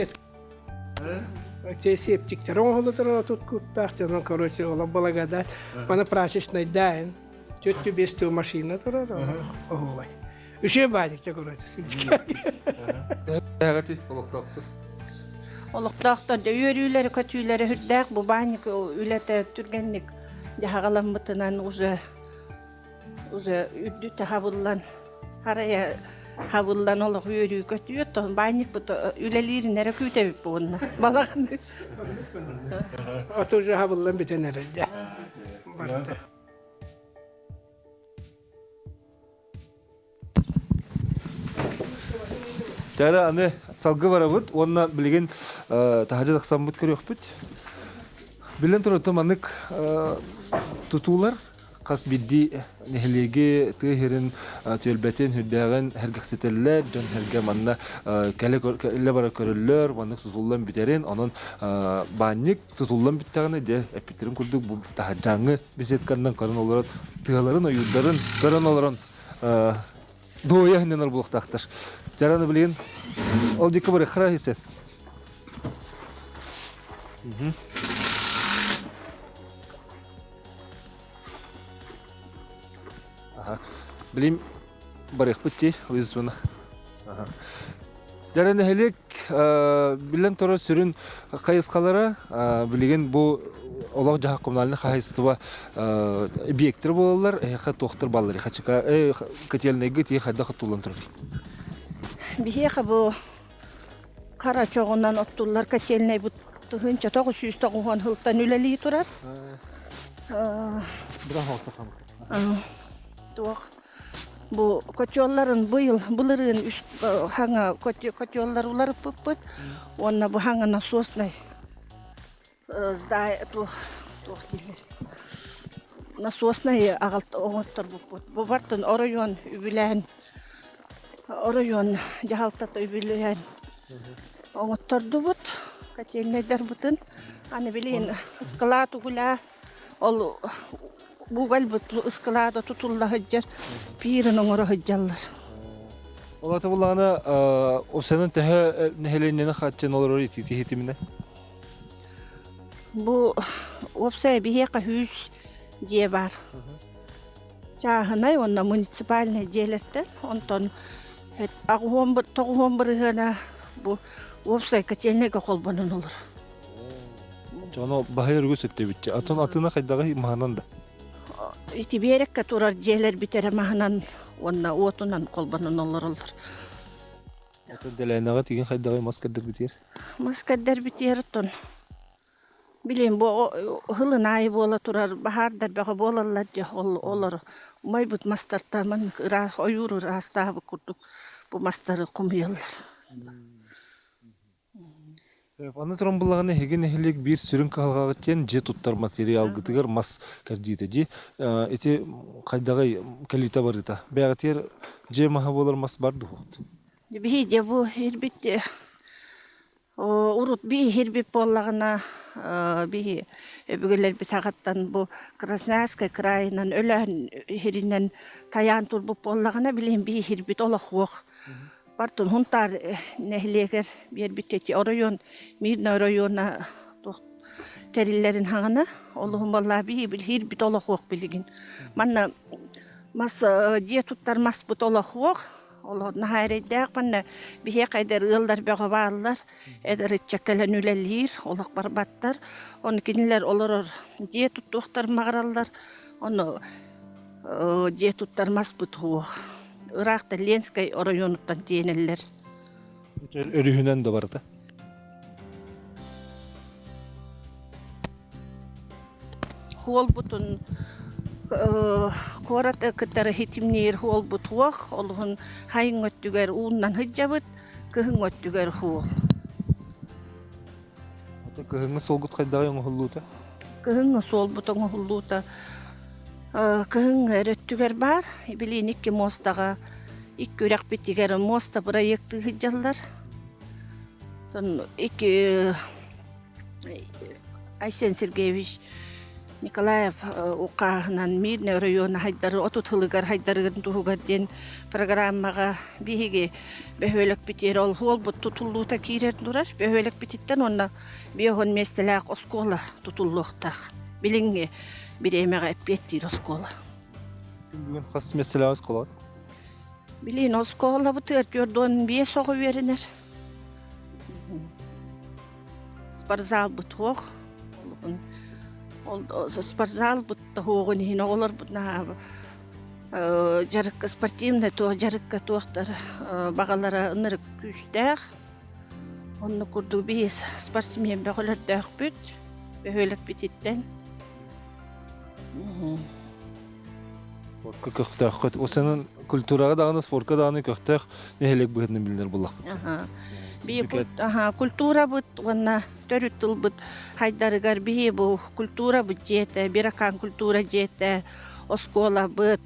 Те септиктер оҥоһуллар тут куттаах дьонон короче олох благодать. Маны прачечный дайын. Төттү бес туу машина турар. Оһуобай. Үчүгэй баанньык короче. Олохтоохтор. Олохтоохтор дьэ үөрүүлэри көтүүлэри үрдээх бу баанньык үлэтэ түргэнник дьаһаҕаламмытынан уже уже үрдүтэ хабыллан харайа хабыллан олох үөрүү көтүү оттон баанньыкпыт үлэлиирин эрэ күүтэбит буонна балаҕан Ото уже хабыллан бүтэн эрэр дьэ. Барыта. Тара аны салгы барабыт уонна билигин таһырдьа тахсаммыт көрүөхпүт. Билэн турар маннык тутуулар. Хас биирдии нэһилиэги тыа сирин түөлбэтин үрдээҕин сэргэхситэллэр, дьон-сэргэ манна кэлэ бара көрөллөр, маннык тутуллан бүтэрин, онон баанньык тутуллан бүттэҕинэ дьэ эппиттэрин курдук бу таһырдьааҥҥы беседканнан көрөн олорон тыаларын ойуурдарын көрөн олорон дуойа сынньанар буолуохтаахтар. Дьараны билигин ол дьикки барыххара хисен. Билим барыахпыт дии, уйусмана. Дьэ нэһилиэк биллэн турар сүрүн хайысхалара билигин бу олох-дьаһах коммунальнай хаһайыстыба объектэр буолаллар, эһиэхэ туохтар бааллар, хачыка котельнайга тии хайдах оттуллан турар? Биһиэхэ бу хара чоҕунан оттуллар котельнайбыт 1990 сылтан үлэлии турар. Туох бу котелларын быйыл былырыын үс хаҥа котеллар уларыппыппыт уонна бу хаҥа насоснай туох туох дииллэр насоснай аҕалт оҥотторбуппут. Бу бартын оройуон үбүлээн оройуон дьаһалтата үбүлээн оҥоттордубут котельнайдарбытын. Аны билигин ыскылаат угуля ол угальбыт ыскылаата тутулла сылдьар пиирин оҥоро сылдьаллар. Ол ата буллаҕына осенын төһө нэһилиэнньэни хааччыйан олорор итиитиминэ? Бу уопсайа биһиэхэ 100 дьиэ баар. Чааһынай уонна муниципальнай дьиэлэртэн онтон тоҕуһуон бырыһыана бу уопсай котельнайга холбонон олорор. Ону баһыйар үгүс өттөбүтчэ. Атын атына хайдаҕый маһынан да? Ити биэрэккэ турар дьиэлэрбит эрэ маһынан уонна уотунан холбонон олороллор. Атын дэлээнэҕэ тигин хайдаҕый мас кэрдэрбитигэр? Мас кэрдэрбитигэр оттон Билигин бу ыһылын аайы буола турар баһаардар бөҕө буолаллар дьэ ол олор умайбыт мастартан маннык ыраах ойуур ыраастаабыт курдук бу мастары хомуйаллар. Аны туран буллаҕына эһиги нэһилиэк биир сүрүн кыһалҕаҕыт диэн дьиэ туттар материалгытыгар мас кэрдиитэ дии. Ити хайдаҕый кэлиитэ барыыта? Бэйэҕитигэр дьиэ маһа буолар мас бар дуо? Биһи дьэ бу ирбит Урут бииһирбит буоллаҕына, биһи өбүгэлэрбит аҕаттан бу Красноярскай кыраайынан Өлөөн иһиринэн тайаан турбут буоллаҕына, билигин бииһирбит олохуох. Бартын Хунтаар нэһилиэгэр биэрбит эти оройуон, Мирный оройуона туох тэриллэрин хаҕына, олуһун буоллаа биһиирбит олохуох билигин. Манна мас дьиэ туттар маспыт олохуох, Олор наһаа эрэйдээх манна биһиэхэ эдэр ыаллар бөҕө бааллар, эдэр ыччат кэлэн үлэлиир, олох барбаттар. Ону кинилэр олорор дьиэ туттуохтарын баҕараллар, ону дьиэ туттар маспыт суох. Ыраахта Ленскэй оройуонуттан тиэнэллэр. Өрүһүнэн да барыта. Уолбутун куорат кытары ситимниир уолбут суох, олуһун сайыҥҥы өттүгэр ууннан сылдьабыт, кыһыҥҥы өттүгэр суох. Кыһыҥҥы суолгут хайдаҕый оҥоһуллуута? Кыһыҥҥы суолбут оҥоһуллуута кыһыҥҥы эрэ өттүгэр баар. Билигин икки муостаҕа икки үрэхпитигэр муоста бырайыактыы сылдьаллар. Оттон икки Айсен Сергеевич Николаев укааһынан Мирнэй оройуона хайдары 30 сылыгар хайдарыгын туһугар диэн программаҕа биһиги бөһүөлэкпитигэр ол суолбут тутуллуута киирэн турар. Бөһүөлэкпититтэн уонна 50 миэстэлээх оскуола тутуллуохтаах. Билиҥҥи бириэмэҕэ эппиэттиир оскуола. Бүгүн хас миэстэлээх оскуола? Билигин оскуолабытыгар 45 оҕо үөрэнэр. Спортзалбыт суох. Ол спортзалбыт да суоҕун иһин оҕолорбут наһаа дьарыкка спортивнай туох дьарыкка туохтар баҕалара ынырык күүстээх. Оннук курдук биһи спортсмен бөҕөлөрдөөхпүт бөһүөлэкпититтэн. Спортка көхтөөххүт. Осенын культураҕа даҕаны, спортка даҕаны көхтөөх нэһилиэк быһыытынан билинэр буоллахпыт. Биһи культурабыт уонна төрүт тылбыт хайдарыгар биһи бу культурабыт дьиэтэ, Биракан культура дьиэтэ, оскуолабыт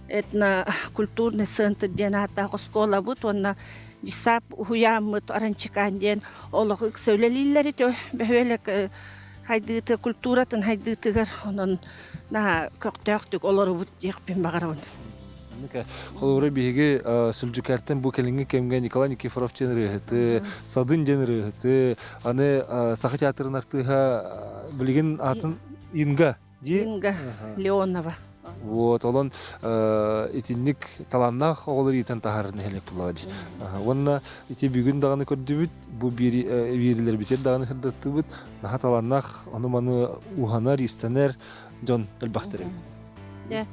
этнокультурный центр диэн ааттаах оскуолабыт уонна десап уһуйааммыт Аранчикан диэн олох ыкса үлэлииллэр ити бөһүөлэк хайдыыты культуратын хайдыытыгар онон наһаа көхтөөхтүк олоробут диэхпин баҕарабын. Холобура биһиги Сүлдьүкээртэн бу кэлиҥҥи кэмҥэ Николай Никифоров диэн ырыаһыты, Садын диэн ырыаһыты, аны Саха театрын артыыһа билигин атын Инга дии. Инга Леонова. Вот, олон итинник талааннаах оҕолор иитэн таһаарар нэһилиэк буоллаҕа дии. Уонна ити бүгүн даҕаны көрдүбүт, бу биэриилэрбитигэр даҕаны сырдаттыбыт, наһаа талааннаах ону-маны уһанар, иистэнэр дьон элбэхтэр эбит. Дьэ,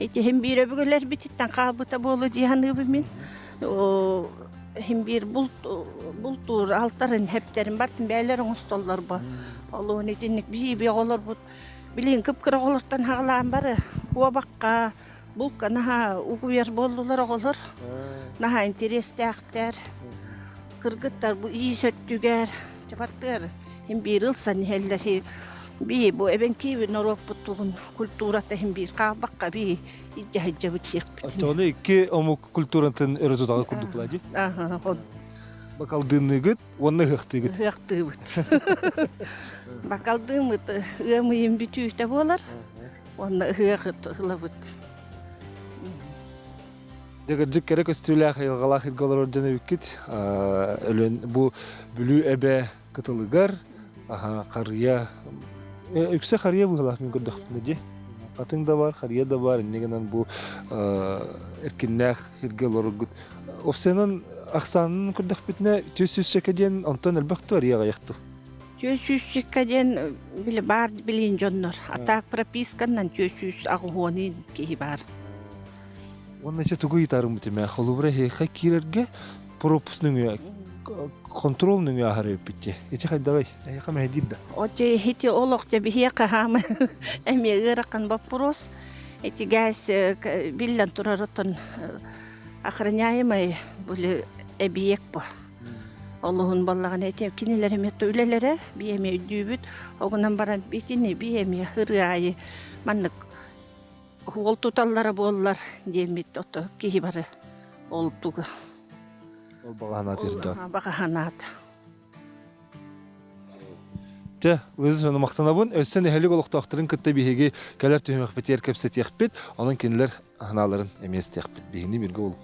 ити биир өбүгэлэрбититтэн хаалбыта буолуо дии саныыбын мин. Иһин биир бултуур алтарын хэптэрин бартын бээлэр оҥостоллор бо. Олуһун итинник биһиби оҕолорбут билигин кып-кыра оҕолортон хаҕалаан бары куобахха, булка наһаа угуйар буоллулар оҕолор. Наһаа интэриэстээхтэр. Кыргыттар бу иис өттүгэр, чабартыгар иһин биир ылсан иһэллэр. Би бу эбэҥкиби норуоппут тугун культурата иһин биир хаалбакка би илдьэ сылдьабыт диэхпит. Оччоҕуна икки омук культуратын өрө тутаҕа курдук буолаа дии. Аха, он. Бакалдыынныгыт уонна ыһыахтыыгыт. Ыһыахтыыбыт. Бакалдыыммыт ыам ыйын бүтүүтэ буолар. Уонна ыһыах ылабыт. Дьэ кырдьык кэрэ көстүүлээх айылҕалаах сиргэ олорор дьон эбиккит. Өлөн бу Бүлүү эбэ кытылыгар харыйа үксэ харыйа быһыылаах мин көрдөхпүнэ дии. Хатыҥ да бар, харыйа да бар, инньэ гынан бу эркиннээх сиргэ олороргут. Опсуйанан ахсаанын көрдөхпүтүнэ 400 диэн онтон элбэх ту арыйа аҕыйах ту. 400 диэн били баар билин дьоннор. А так прописканнан 480 киһи баар. Уонна ити тугу ыйытарым бутимэ холобура эһиэхэ киирэргэ пропуск нөҥүө контрол нөҥүө аһары эппитти. Ити хайдаҕый? Эһиэхэ мэһэйдиир да? Оче ити олох дьэ биһиэхэ хаама эмиэ ыарахан боппуруос. Ити газ биллэн турар оттон охраняемый были эбийиэк бу. Олуһун боллаҕына ити кинилэр эмиэ үлэлэрэ би эмиэ өйдүүбүт. Огунан баран итини би эмиэ ырыа аайы маннык Уол туталлара буоллар диэммит ото киһи бары ол тугу Ол баҕаһанаат ирдээн. Баҕаһанаат. Дьэ, Лиза махтанабын. Өссө нэһилик олохтоохторун кытта биһиги кэлэр түһүмэхпитигэр кэпсэтиэхпит. Онон кинилэр анааларын эмиэ истиэхпит. Биһини биргэ ол.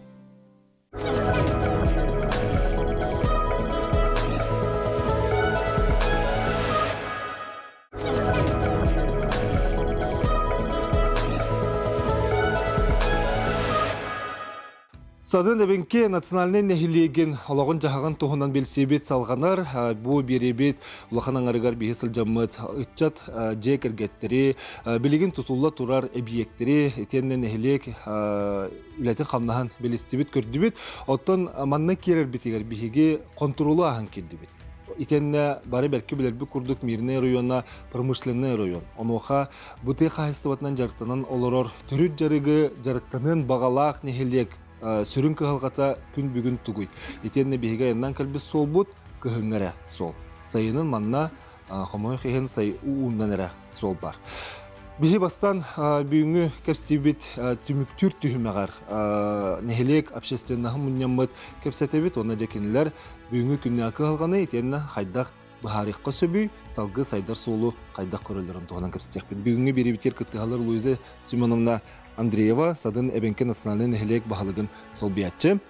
Садын Эбэҥки национальнай нэһилиэгин олоҕун-дьаһаҕын туһунан билсиибит салҕанар. Бу биэриибит улахан аҥарыгар биһи сылдьаммыт ыччат дьиэ кэргэттэри, билигин тутулла турар эбийиэктэри итиэннэ нэһилиэк үлэтин-хамнаһын билистибит, көрдүбүт. Оттон манна киирэрбитигэр биһиги хонтуруолу ааһан киирдибит. Итиэннэ бары бэркэ билэрбит курдук Мирнэй оройуона промышленнай оройуон. Онуоха бу тыа хаһаайыстыбатынан дьарыктанан олорор төрүт дьарыгы дьарыктаныан баҕалаах нэһилиэк сүрүн кыһалҕата күн бүгүн тугуй? Итиэннэ биһиги айаннаан кэлбит суолбут кыһыҥҥы эрэ суол. Сайынын манна хомойуох иһин сай ууннан эрэ суол бар. Биһи бастан бүгүҥҥү кэпсэтиибит түмүктүүр түһүмэҕэр нэһилиэк общественноһын мунньаммыт кэпсэтэбит уонна дьэ кинилэр бүгүҥҥү күннээҕи кыһалҕаны итиэннэ хайдах быһаарыахха сөбүй, салгыы сайдар суолу хайдах көрөллөрүн туһунан кэпсэтиэхпит. Бүгүҥҥү биэриибитигэр кыттыһаллар Луиза Семеновна Андреева, Садын Эбэҥки национальнай нэһилиэк баһылыгын солбуйааччы,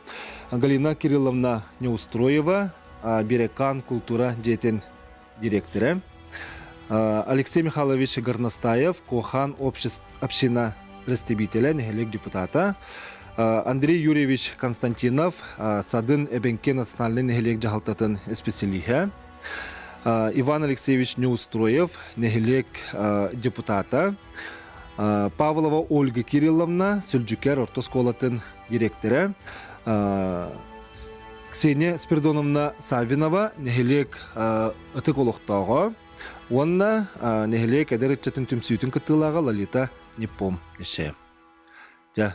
Галина Кирилловна Неустроева, Бирэкан култуура дьиэтин директора, Алексей Михайлович Горностаев, Кохан община представителя, нэһилиэк депутата, Андрей Юрьевич Константинов, Садын Эбэҥки национальнай нэһилиэк дьаһалтатын исписэлииһэ, Иван Алексеевич Неустроев, нэһилиэк депутата, Павлова Ольга Кирилловна, Сүлдьүкэр орто оскуолатын директора, Ксения Спиридоновна Саввинова, нэһилиэк ытык олохтооҕо уонна нэһилиэк эдэр ыччатын түмсүүтүн кыттыылааҕа Лолита Непом Еше. Дьэ,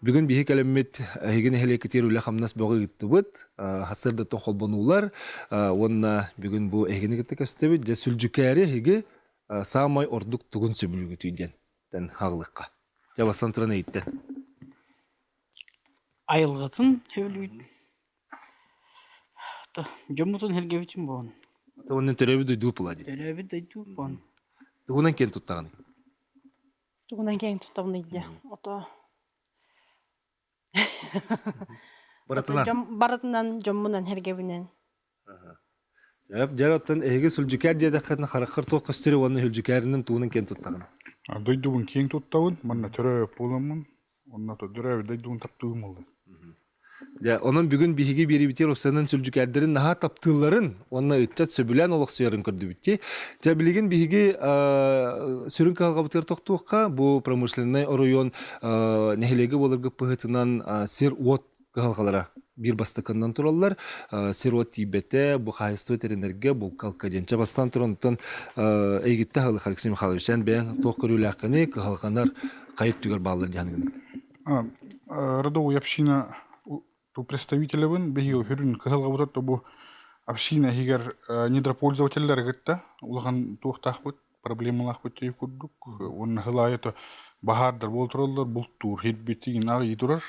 бүгүн биһи кэлэммит эһиги нэһилиэккитигэр үлэ-хамнас бөҕө ыыттыбыт, сарсыардаттан холбонуулар уонна бүгүн бу эһигини кытта көрсөбүт. Дьэ, сүлдьүкээри эһиги саамай ордук тугун сөбүлүүгүтүй диэн. Тэн хаҕылыкка. Дьэ бастан туран эйиттэн. Айылҕатын сөбүлүүбүт. Дьоммутун сэргэбитин буолан. Онон төрөөбүт дойдуу була дии. Төрөөбүт дойдуу буолан. Тугунан киэн туттаҕыный? Тугунан киэн туттабыный дии. Ото Барытынан. Барытынан дьоммунан сэргэбинэн. Дьэ оттон эһиги сүлдьүкээр диэтэххитинэ хараххар туох көстөрүй уонна сүлдьүкээринэн тугунан киэн туттаҕын? Дойдубун киэҥ туттабын, манна төрөөбүт буоламмын, онно төрөөбүт дойдубун таптыыбын буоллун. Дьэ, онон бүгүн биһиги биэрибитигэр уопсайынан сүлдьүкээрдэрин наһаа таптыылларын уонна ыччат сөбүлээн олохсуйарын көрдүбүт дии. Дьэ, билигин биһиги сүрүн кыһалҕабытыгар тохтуохха, бу промышленнай оройуон нэһилиэгэ буоларгыт быһыытынан сир-уот кыһалҕалара биир бастакыннан тураллар. Сир-уот тиийбэтэ, бу хаһаайыстыба тэринэргэ булка-алка диэн. Чэ, бастаан туран, оттон эйигиттэ аһылык Алексей Михайлович, эн бэйэҥ туох көрүүлээххиний, кыһалҕанар хайа өттүгэр бааллар диэн Родовой община ту представителебин биһиги хүрүн кыһалҕабыт бу община иһигэр недропользователлэр кытта улахан туохтаахпыт проблемалаахпыт дии курдук уонна сыл аайы баһаардар буола тураллар бултуур хирбит игин аҕыйыы турар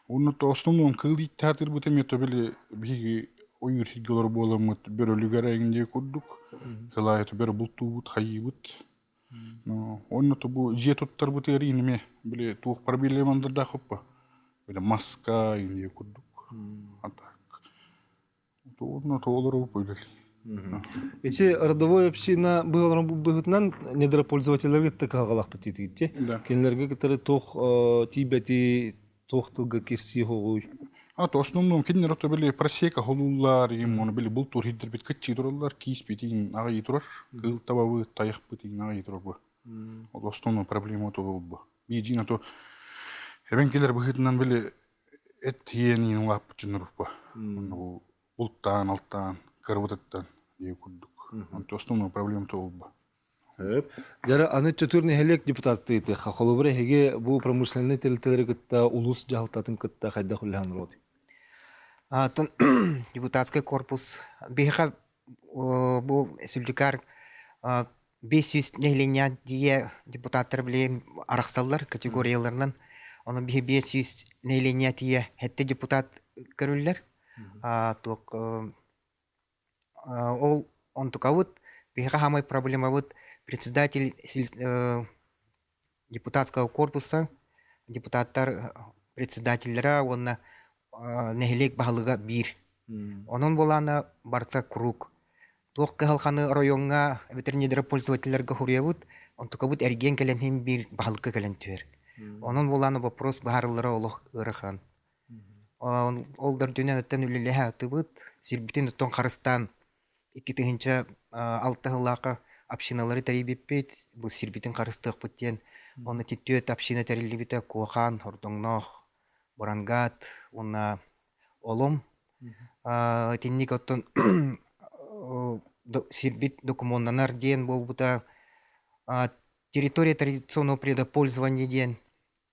уонна то основном кыыл ииттаатырбыт эмиэ то били биһиги ойуур хиргэ олор буоламмыт бөрөлүгэр эҥин дии курдук сыл аайы бөрө бултуубут хайыыбыт. Уонна бу дьиэ туттарбытыгар иниме били туох проблемандардаахпыппа били маска индия курдук а так уонна толору үлэл. Ити родовой община быһаларын быһытынан недропользователлерге кытта кыһалҕалаахпыт диэтигит Кинилэргэ кытары туох тиийбэти туох тылга кирсии хоҕуй? А то основном кинилэр ото били просека холууллар им оны били бултуур хирдэрбит кыччыы тураллар кииспит иин аҕыйыы турар кыыл табабыт тайахпыт иин аҕыйыы турар бу ол основной проблема то бу биидьиин ото эбэҥкилэр быһыытынан били эт тиийэн иин улааппыт дьоннор бу бу бултаан алтаан кырбытыттан дии курдук онто основной проблема то бу. Дьара аны чөтүр нэһилиэк депутаттыытыха холобур эһиги бу промышленнай тэрилтэлэри кытта улуус дьаһалтатын кытта хайдах үлэһэн олоробут? Атын депутатскай корпус биһиэхэ бу Сүлдьүкээр 500 нэһилиэнньэ дьиэ депутаттар билигин арахсаллар категорияларынан. Ону биһи 500 нэһилиэнньэ тиийэ сэттэ депутат көрүллэр. Туох Ол онтукабыт биһиэхэ саамай проблемабыт председатель депутатского корпуса, депутаттар председателлэрэ уонна нэһилиэк баһылыга биир. Онон буолаана барыта куруук туох кыһалҕаны оройуоҥҥа эбэтэр недропользователлэргэ суруйабыт, онтукабыт эргиэн кэлэн иһин биир баһылыкка кэлэн түһэр. Онон буолаана вопрос быһаарыллара олох ыарахан. Ол да үрдүнэн оттон үлэлэһэ сатыыбыт. Сирбитин оттон харыстаан 2006 сыллаахха общиналары тэрийбиппит. Бу сирбитин харыстыахпыт диэн. Онно ити түөрт община тэриллибитэ: Куохаан, Хордоҥноох, Бурангат уонна Олом. Итинник оттон сирбит докумуоннанар диэн буолбута. Территория традиционного природопользования диэн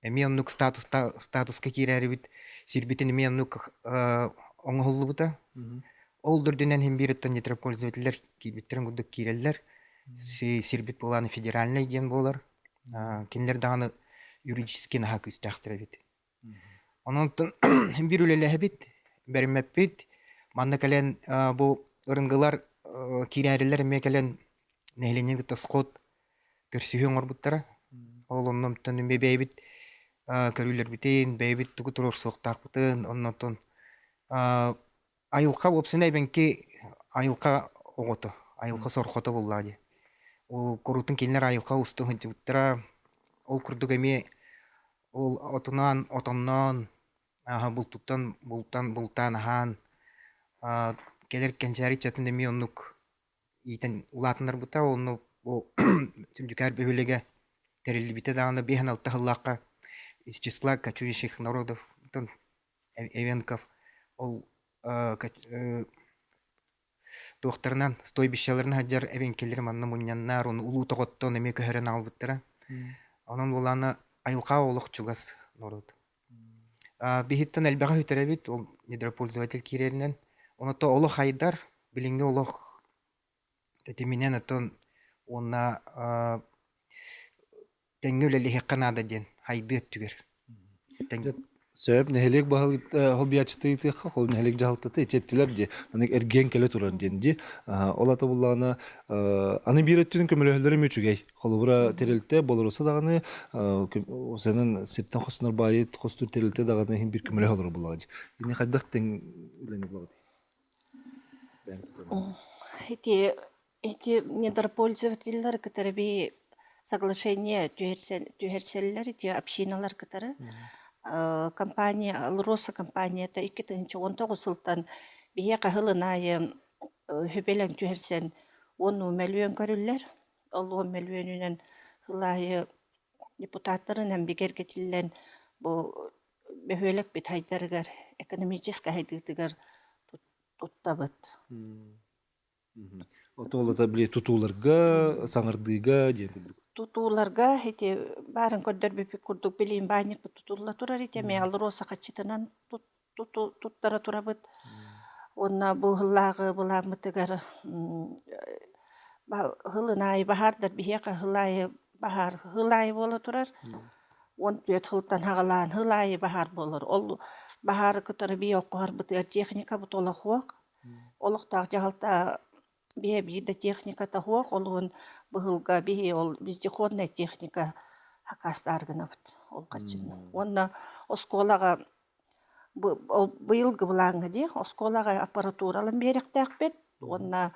эмиэ оннук статуска киирээрибит сирбитин эмиэ оннук оҥоһуллубута. Ол да үрдүнэн иһин биир оттон недропользователлэр киирбиттэрин курдук киирэллэр. Сирбит былаана федеральнай диэн буолар. Кинилэр даҕаны юридически наһаа күүстээхтэр эбит. Онон биир үлэлэһэбит, бэриммэппит. Манна кэлэн бу ырынгылар киирээрилэр эмиэ кэлэн нэһилиэнньэни кытта сход көрсүһүү оҥорбуттара. Ол оннуттан эмиэ бэйэбит көрүүлэрбитин, бэйэбит тугу туруорсуохтаахпытын, оннотон айылҕа уопсайынан эбэҥки айылҕа оҕото, айылҕа сорхото буоллаҕа дии. Куруутун кинилэр айылҕа устун сылдьыбыттара. Ол курдук эмиэ ол отунаан, отонноон, бултуттан бултан бултаан аһаан кэлэр кэнчээри ыччатын эмиэ оннук иитэн улаатыннарбыта уонна бу Сүлдьүкээр бөһүөлэгэ тэриллибитэ даҕаны 56 сыллаахха из числа кочующих народов Эвенков ол туохтарынан стойбищаларын сылдьар эбэҥкилэри манна мунньаннар ону улуу тоҕоттон эмиэ көһөрөн аҕалбыттара. Онон буолаана айылҕа олох чугас норуот. Биһиттэн элбэҕи сүтэрэбит, ол недропользователь киирэринэн. Оното олох айдар, билиҥҥи олох тэтиминэн оттон уонна Тэҥҥэ үлэлэһиэххэ наада диэн хайдыы өттүгэр. Сөп, нэһилиэк баһылык хоббияччыта ыйытыахха, ол нэһилиэк дьаһалтата итиэттилэр дии, маннык эргиэн кэлэ турар диэн дии. Ол ата буллаҕына, аны биир өттүнэн көмөлөһөллөрө үчүгэй. Холобура, тэрилтэ болоруса даҕаны, сенен сиртэн хостонор баайы хостуур тэрилтэ даҕаны иһин биир көмөлөһө олорор буллаҕа дии. Ини хайдах тэҥ үлэни булаҕыт? Ити Эти недропользователлэр кытары би соглашение түһэрсэллэр ити общиналар кытары. Компания Алроса компанията 2019 сылтан биһиэхэ сылын аайы үбэлэн түһэрсэн 10 мөлүйүөн көрүллэр. Ол 10 мөлүйүөнүнэн сыл аайы депутаттарынан бигэргэтиллэн бу бөһүөлэкпит хайдарыгар экономическай хайдыытыгар туттабыт. Отуолата били тутууларга, саҥардыыга диэн курдук. Тутууларга ити баарын көрдөрбүппүт курдук билигин баанньыкпыт тутулла турар ити эмиэ АЛРОСА хаччытынан туттара турабыт. Уонна бу ыһыллааҕы былааммытыгар ыһылын аайы баһаардар биһиэхэ ыһыл аайы баһаар ыһыл аайы буола турар. 14 сылтан аҕалаан ыһыл аайы баһаар буолар. Ол баһаары кытары бии оккуһарбытыгар техникабыт олох Олохтоох дьаһалта биһи биир да техниката суох, олуһун быһылга биһи ол вездеходная техника хакаастаар гынабыт ол хаччыны. Уонна оскуолаҕа быйылгы былааҥҥа дии оскуолаҕа аппаратураларын биэриэхтээхпит уонна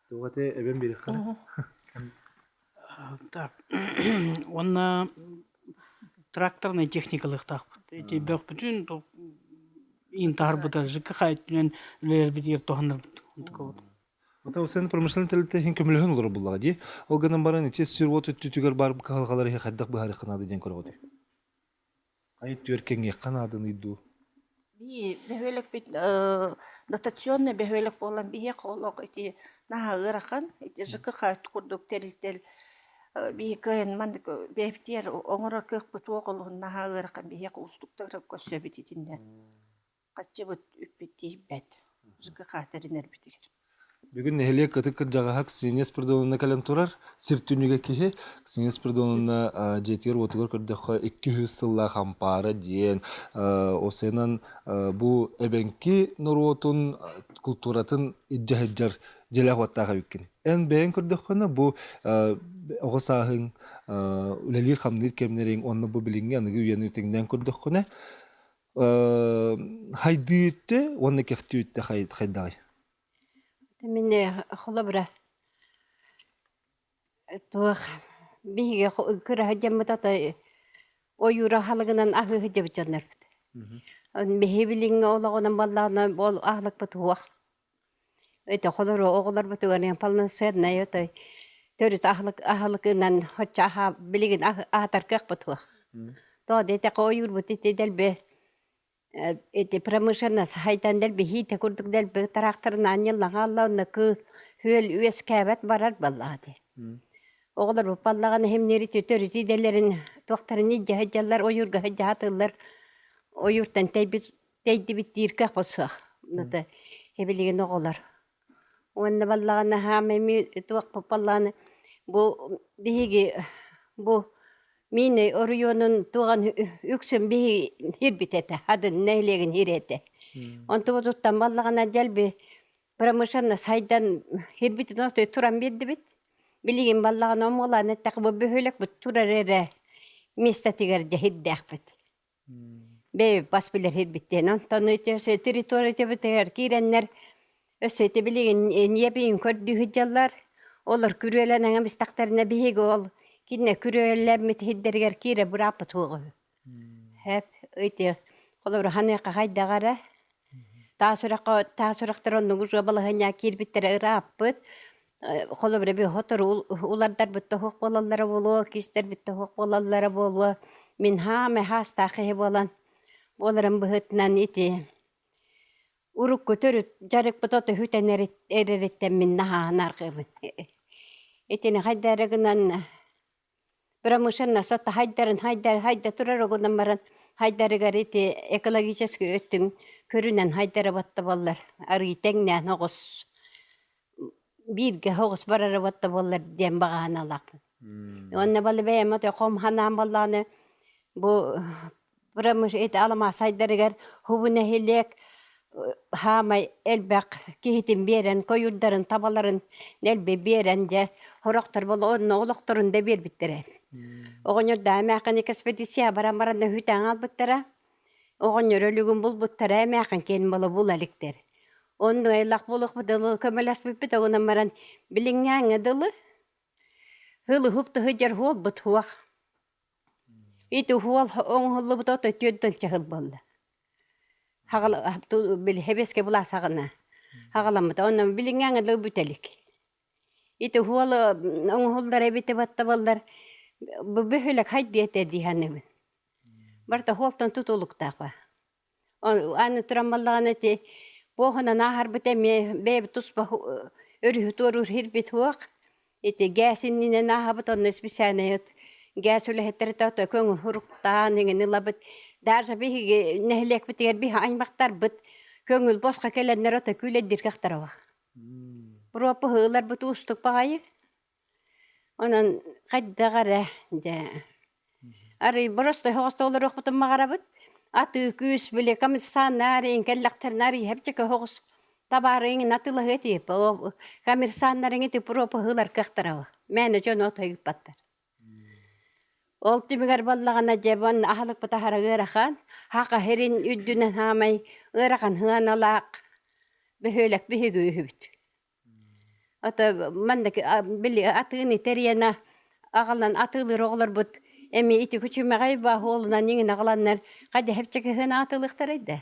Туох этэ эбэм биэриэххэ Так уонна тракторнай техникалыахтаахпыт. Ити бөхпүтүн иин таһарбыта ЖКХ өттүнэн үлэлэрбитигэр туһанарбыт. Оттон сен промышленный тэрилтэ иһин көмөлөһөн олорор буоллаҕа дии. Ол гынан баран ити сир-уот өттүтүгэр баар кыһалҕалары иһи хайдах быһаарыахха наада диэн көрөҕүтүй? Ай түөркэҥиэххэ нааданый дуу? Бии бөһүөлэкпит дотационный бөһүөлэк буолан биһиэхэ олох ити наһаа ыарахан ити ЖКХ курдук тэрилтэл биһи кыайан маннык бэйэбитигэр оҥорор кыахпыт суох олуһун наһаа ыарахан биһиэхэ уустуктары көрсөбүт итиннэ хаччыбыт үппүт тиийбэт ЖКХ тэринэрбитигэр. Бүгүн нэһилиэк ытык кырдьаҕаһа Ксения Спиридоновна кэлэн турар. Сир түннүгэ киһи. Ксения Спиридоновна дьиэтигэр-уотугар көрдөххө 200 сыллаах ампаара диэн осенан бу эбэҥки норуотун култууратын илдьэ сылдьар дьиэлээх-уоттаах эбиккин. Эн бэйэҥ көрдөххүнэ бу оҕо сааһыҥ үлэлиир-хамныыр кэмнэриҥ уонна бу билиҥҥи аныгы үйэни тэҥнээн көрдөххүнэ хайдыы өттө уонна кэхтии өттө хайдаҕый? Мин холобура туох биһиги кыра сылдьаммыт отой ойуура аһылыгынан аһыы сылдьыбыт дьоннорбут. Биһи билиҥҥи олоҕунан буоллаҕына ол аһылыкпыт суох. Өтө холору оҕолорбутугар полноценнай отой төрүт аһылык аһылыгынан оччо аһаа билигин аһатар кыахпыт суох. Тоҕо диэтэххэ ойуурбут ити дэлби Ити промышленность хайдан дэлби иһиитэ курдук дэлби тыраахтарынан ньыллаҥа алла онно кыыл күөл үөскээбэт барар буоллаҕа дии. Оҕолор буппаллаҕына иһимнири төрүт идэлэрин туохтарын илдьэ сылдьаллар, ойуурга сылдьа сатыыллар. Ойууртан тэйбит тэйдибит диир кыахпыт суох. Ната эбилигин оҕолор. Уонна баллаҕына хаама эмиэ туох буппаллаҕына бу биһиги бу Миинэй оройуонун туоҕан үксүн биһи ирбит этэ, атын нэһилиэгин иһирэ этэ. Онтубутуттан баллаҕына дэлби промышленность сайдан ирбитин отой туран биэрдибит. Билигин баллаҕына омуолаан эттэххэ бу бөһүөлэкпит турар эрэ миэстэтигэр дьэ ирдээхпит. Бэйэбит бас билэр ирбиттиэн. Онтон өссө территория киирэннэр өссө ити билигин ньиэбийин көрдүү сылдьаллар. Олор күрүөлэнэн эбистэхтэринэ биһиги ол кинэ күрүөлэммит сирдэригэр киирэ бырааппыт суоҕа үһү. Хэп ити холобура ханыаха хайдах эрэ таас үрэххэ таас үрэхтэр оннугу балаһыанньа киирбиттэрэ ырааппыт. Холобура би сотору улардарбыт да суох буолаллара буолуо, киистэрбит да суох буолаллара буолуо. Мин хаамай хаастаах киһи буолан буоларым быһыытынан ити урукку төрүт дьарыкпыт ото үтэн эрэриттэн мин наһааһын арҕыыбын. Итини хайда эрэ гынан промышленность ото хайдарын хайда хайда турар огунан баран хайдарыгар ити экологическай өттүн көрүнэн хайдара батта буоллар арыы тэҥнээн оҕус. Бииргэ соҕус барара буолта буоллар диэн баҕаһыналаахпын. Уонна балы бэйэм ото хом ханаан буоллаҕына бу промыш ити аламаас айдарыгар хубу нэһилиэк хаамай элбэх киһитин биэрэн койуурдарын табаларын нэлби биэрэн дьэ сорохтор буола онно олохторун да биэрбиттэрэ. Оҕонньордоо эмээххин экспедиция баран баран үһүтээн аалбыттара. Оҕонньор өлүгүн булбуттара эмээххин киэн буола була иликтэр. Онно айлах буолуохпут дылы көмөлөспүппүт оҕунан баран билиҥҥээҥҥэ дылы Һылыһып тыһыдьар хуолбут хуох. Ити хуол оҥоһуллубут ото түөртөн чаһыл буолла. Хаҕала били хэбиэскэ булаас хаҕына хаҕаламмыта. Онно билиҥҥээҥҥэ дылы бүтэлик. Ити хуол оҥоһуллар эбитэ батта буоллар бу бөһүөлэк хайдыа этэ дии саныыбын. Барыта хуолтан тутулуктаах ба. Аны туран буоллаҕына ити буохунан ааһарбыт эмиэ бэйэбит туспа өрүһү туоруур сирбит суох. Ити гээс иннинэн ааһабыт онно специальнай от гээс үлэһиттэрэ ото көҥүл суруктаан иҥин ылабыт. Даже биһиги нэһилиэкпитигэр биһи аймахтарбыт көҥүл босхо кэлэннэр ото күүлэйдииргэхтэрэ Буруоппуһу ыларбыт уустук баҕайы. Онон хайдах эрэ дьэ арый боростой соҕус олоруохпутун баҕарабыт. Атыы күүс били коммерсаннар кэллэхтэринэ арый чэпчэки соҕус табаары иҥин атыылаһыа этиэп. Коммерсаннар ити пропаһыылар кыахтара мээнэ дьону отой ыыппаттар. Ол түмүгэр буоллаҕына дьэ уонна аһылыкпыт аһара ыарахан, хаха сирин үрдүнэн хаамай ыарахан сыаналаах бөһүөлэк биһиги үһүбүт. Ото маннык били атыыны тэрийэнэ аҕалан атыылыыр оҕолорбут эмиэ ити күчүмэҕэй баһуолунан иҥин аҕаланнар хайда чэпчэки атыылыахтарай да.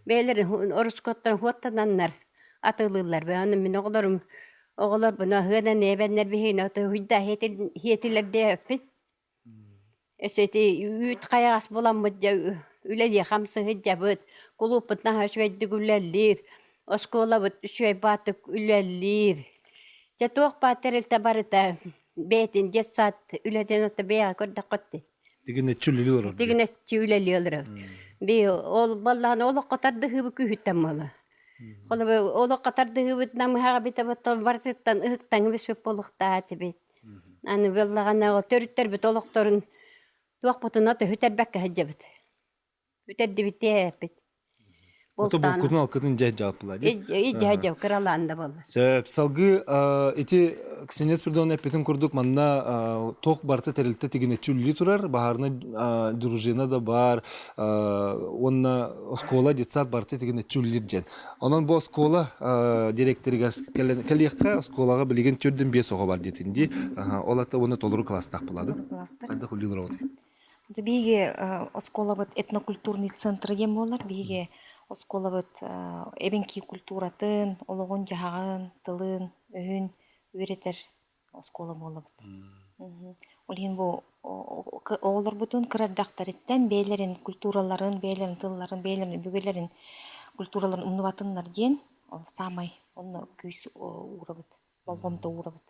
Бэйэлэрин орускуоттан хуоттананнар атыылыыллар. Аны мин оҕолорум оҕолорбун аһыанан эбэннэр биһигини ото хуйдаа хиэтилэр диэбэппин. Өссө ити үүт хайаҕас буламмыт дьэ үлэлии хамсыһыдьабыт, кулууппут наһаа үчүгэйдик үлэлиир, оскуолабыт үчүгэй баатык үлэлиир. Дьэ туох баар тэрилтэ барыта бэйэтин детсад үлэтин отто бэйэҕэ көрдөххө дии. Тигинэччи үлэлии олорор. Тигинэччи үлэлии олорор. Би ол баллаан олоххо тардыһыыбы күүһүттэн буола. Холобур олоххо тардыһыыбыт намыһаҕа битэ барытыттан ыһыктаҥ бүспүт буолуохтаах этибит. Аны буоллаҕына төрүттэрбит олохторун туохпутуна төһүтэрбэккэ сылдьабыт. Бүтэрдибит диэппит. Ото булкутун алкытын дьэ дьааппылар. Идьэ дьэ кыралаан да буолла. Сөп. Салгыы ити Ксения Спиридоновна эппитин курдук манна туох барыта тэрилтэ тигинэччи үлэлии турар, баһаарынай дружина да баар, уонна оскуола, детсад барыта тигинэччи үлэлиир диэн. Онон бу оскуола директорыгар кэлиэххэ, оскуолаҕа билигин төрдүн биэс оҕо бар диэтин дии. Ол ата уонна толору класстаах буолаады. Хайдах үлэлиир оҕо Биһиги оскуолабыт этнокультурный центр диэн буолар. Биһиги оскуолабыт эбэҥки культуратын, олоҕун-дьаһаҕын, тылын, өһүн үөрэтэр оскуола буолабыт. Ол иһин бу оҕолорбутун кыра эрдэхтэриттэн бэйэлэрин культураларын, бэйэлэрин тылларын, бэйэлэрин өбүгэлэрин культураларын умнубатыннар диэн ол саамай онно күүс уурабыт, болҕомто уурабыт.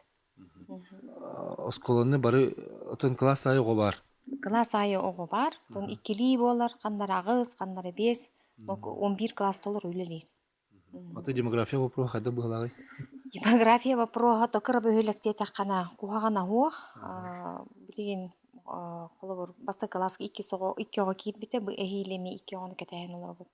Оскуоланы бары отон кылаас аайы оҕо баар. Кылаас аайы оҕо баар. Отон иккилии буолар, ханнара аҕыс, ханнара биэс, 11 класс толору үлэлиир. Ото демография вопроһа хайдах быһалааҕый? Демография вопроһа то кыра бөһүөлэктиэтэххинэ куһаҕана суох. Билигин холобур бастакы кылааска икки оҕо икки оҕо киирбитэ, бу эһиил эмиэ икки оҕону кэтэһэн олоробут.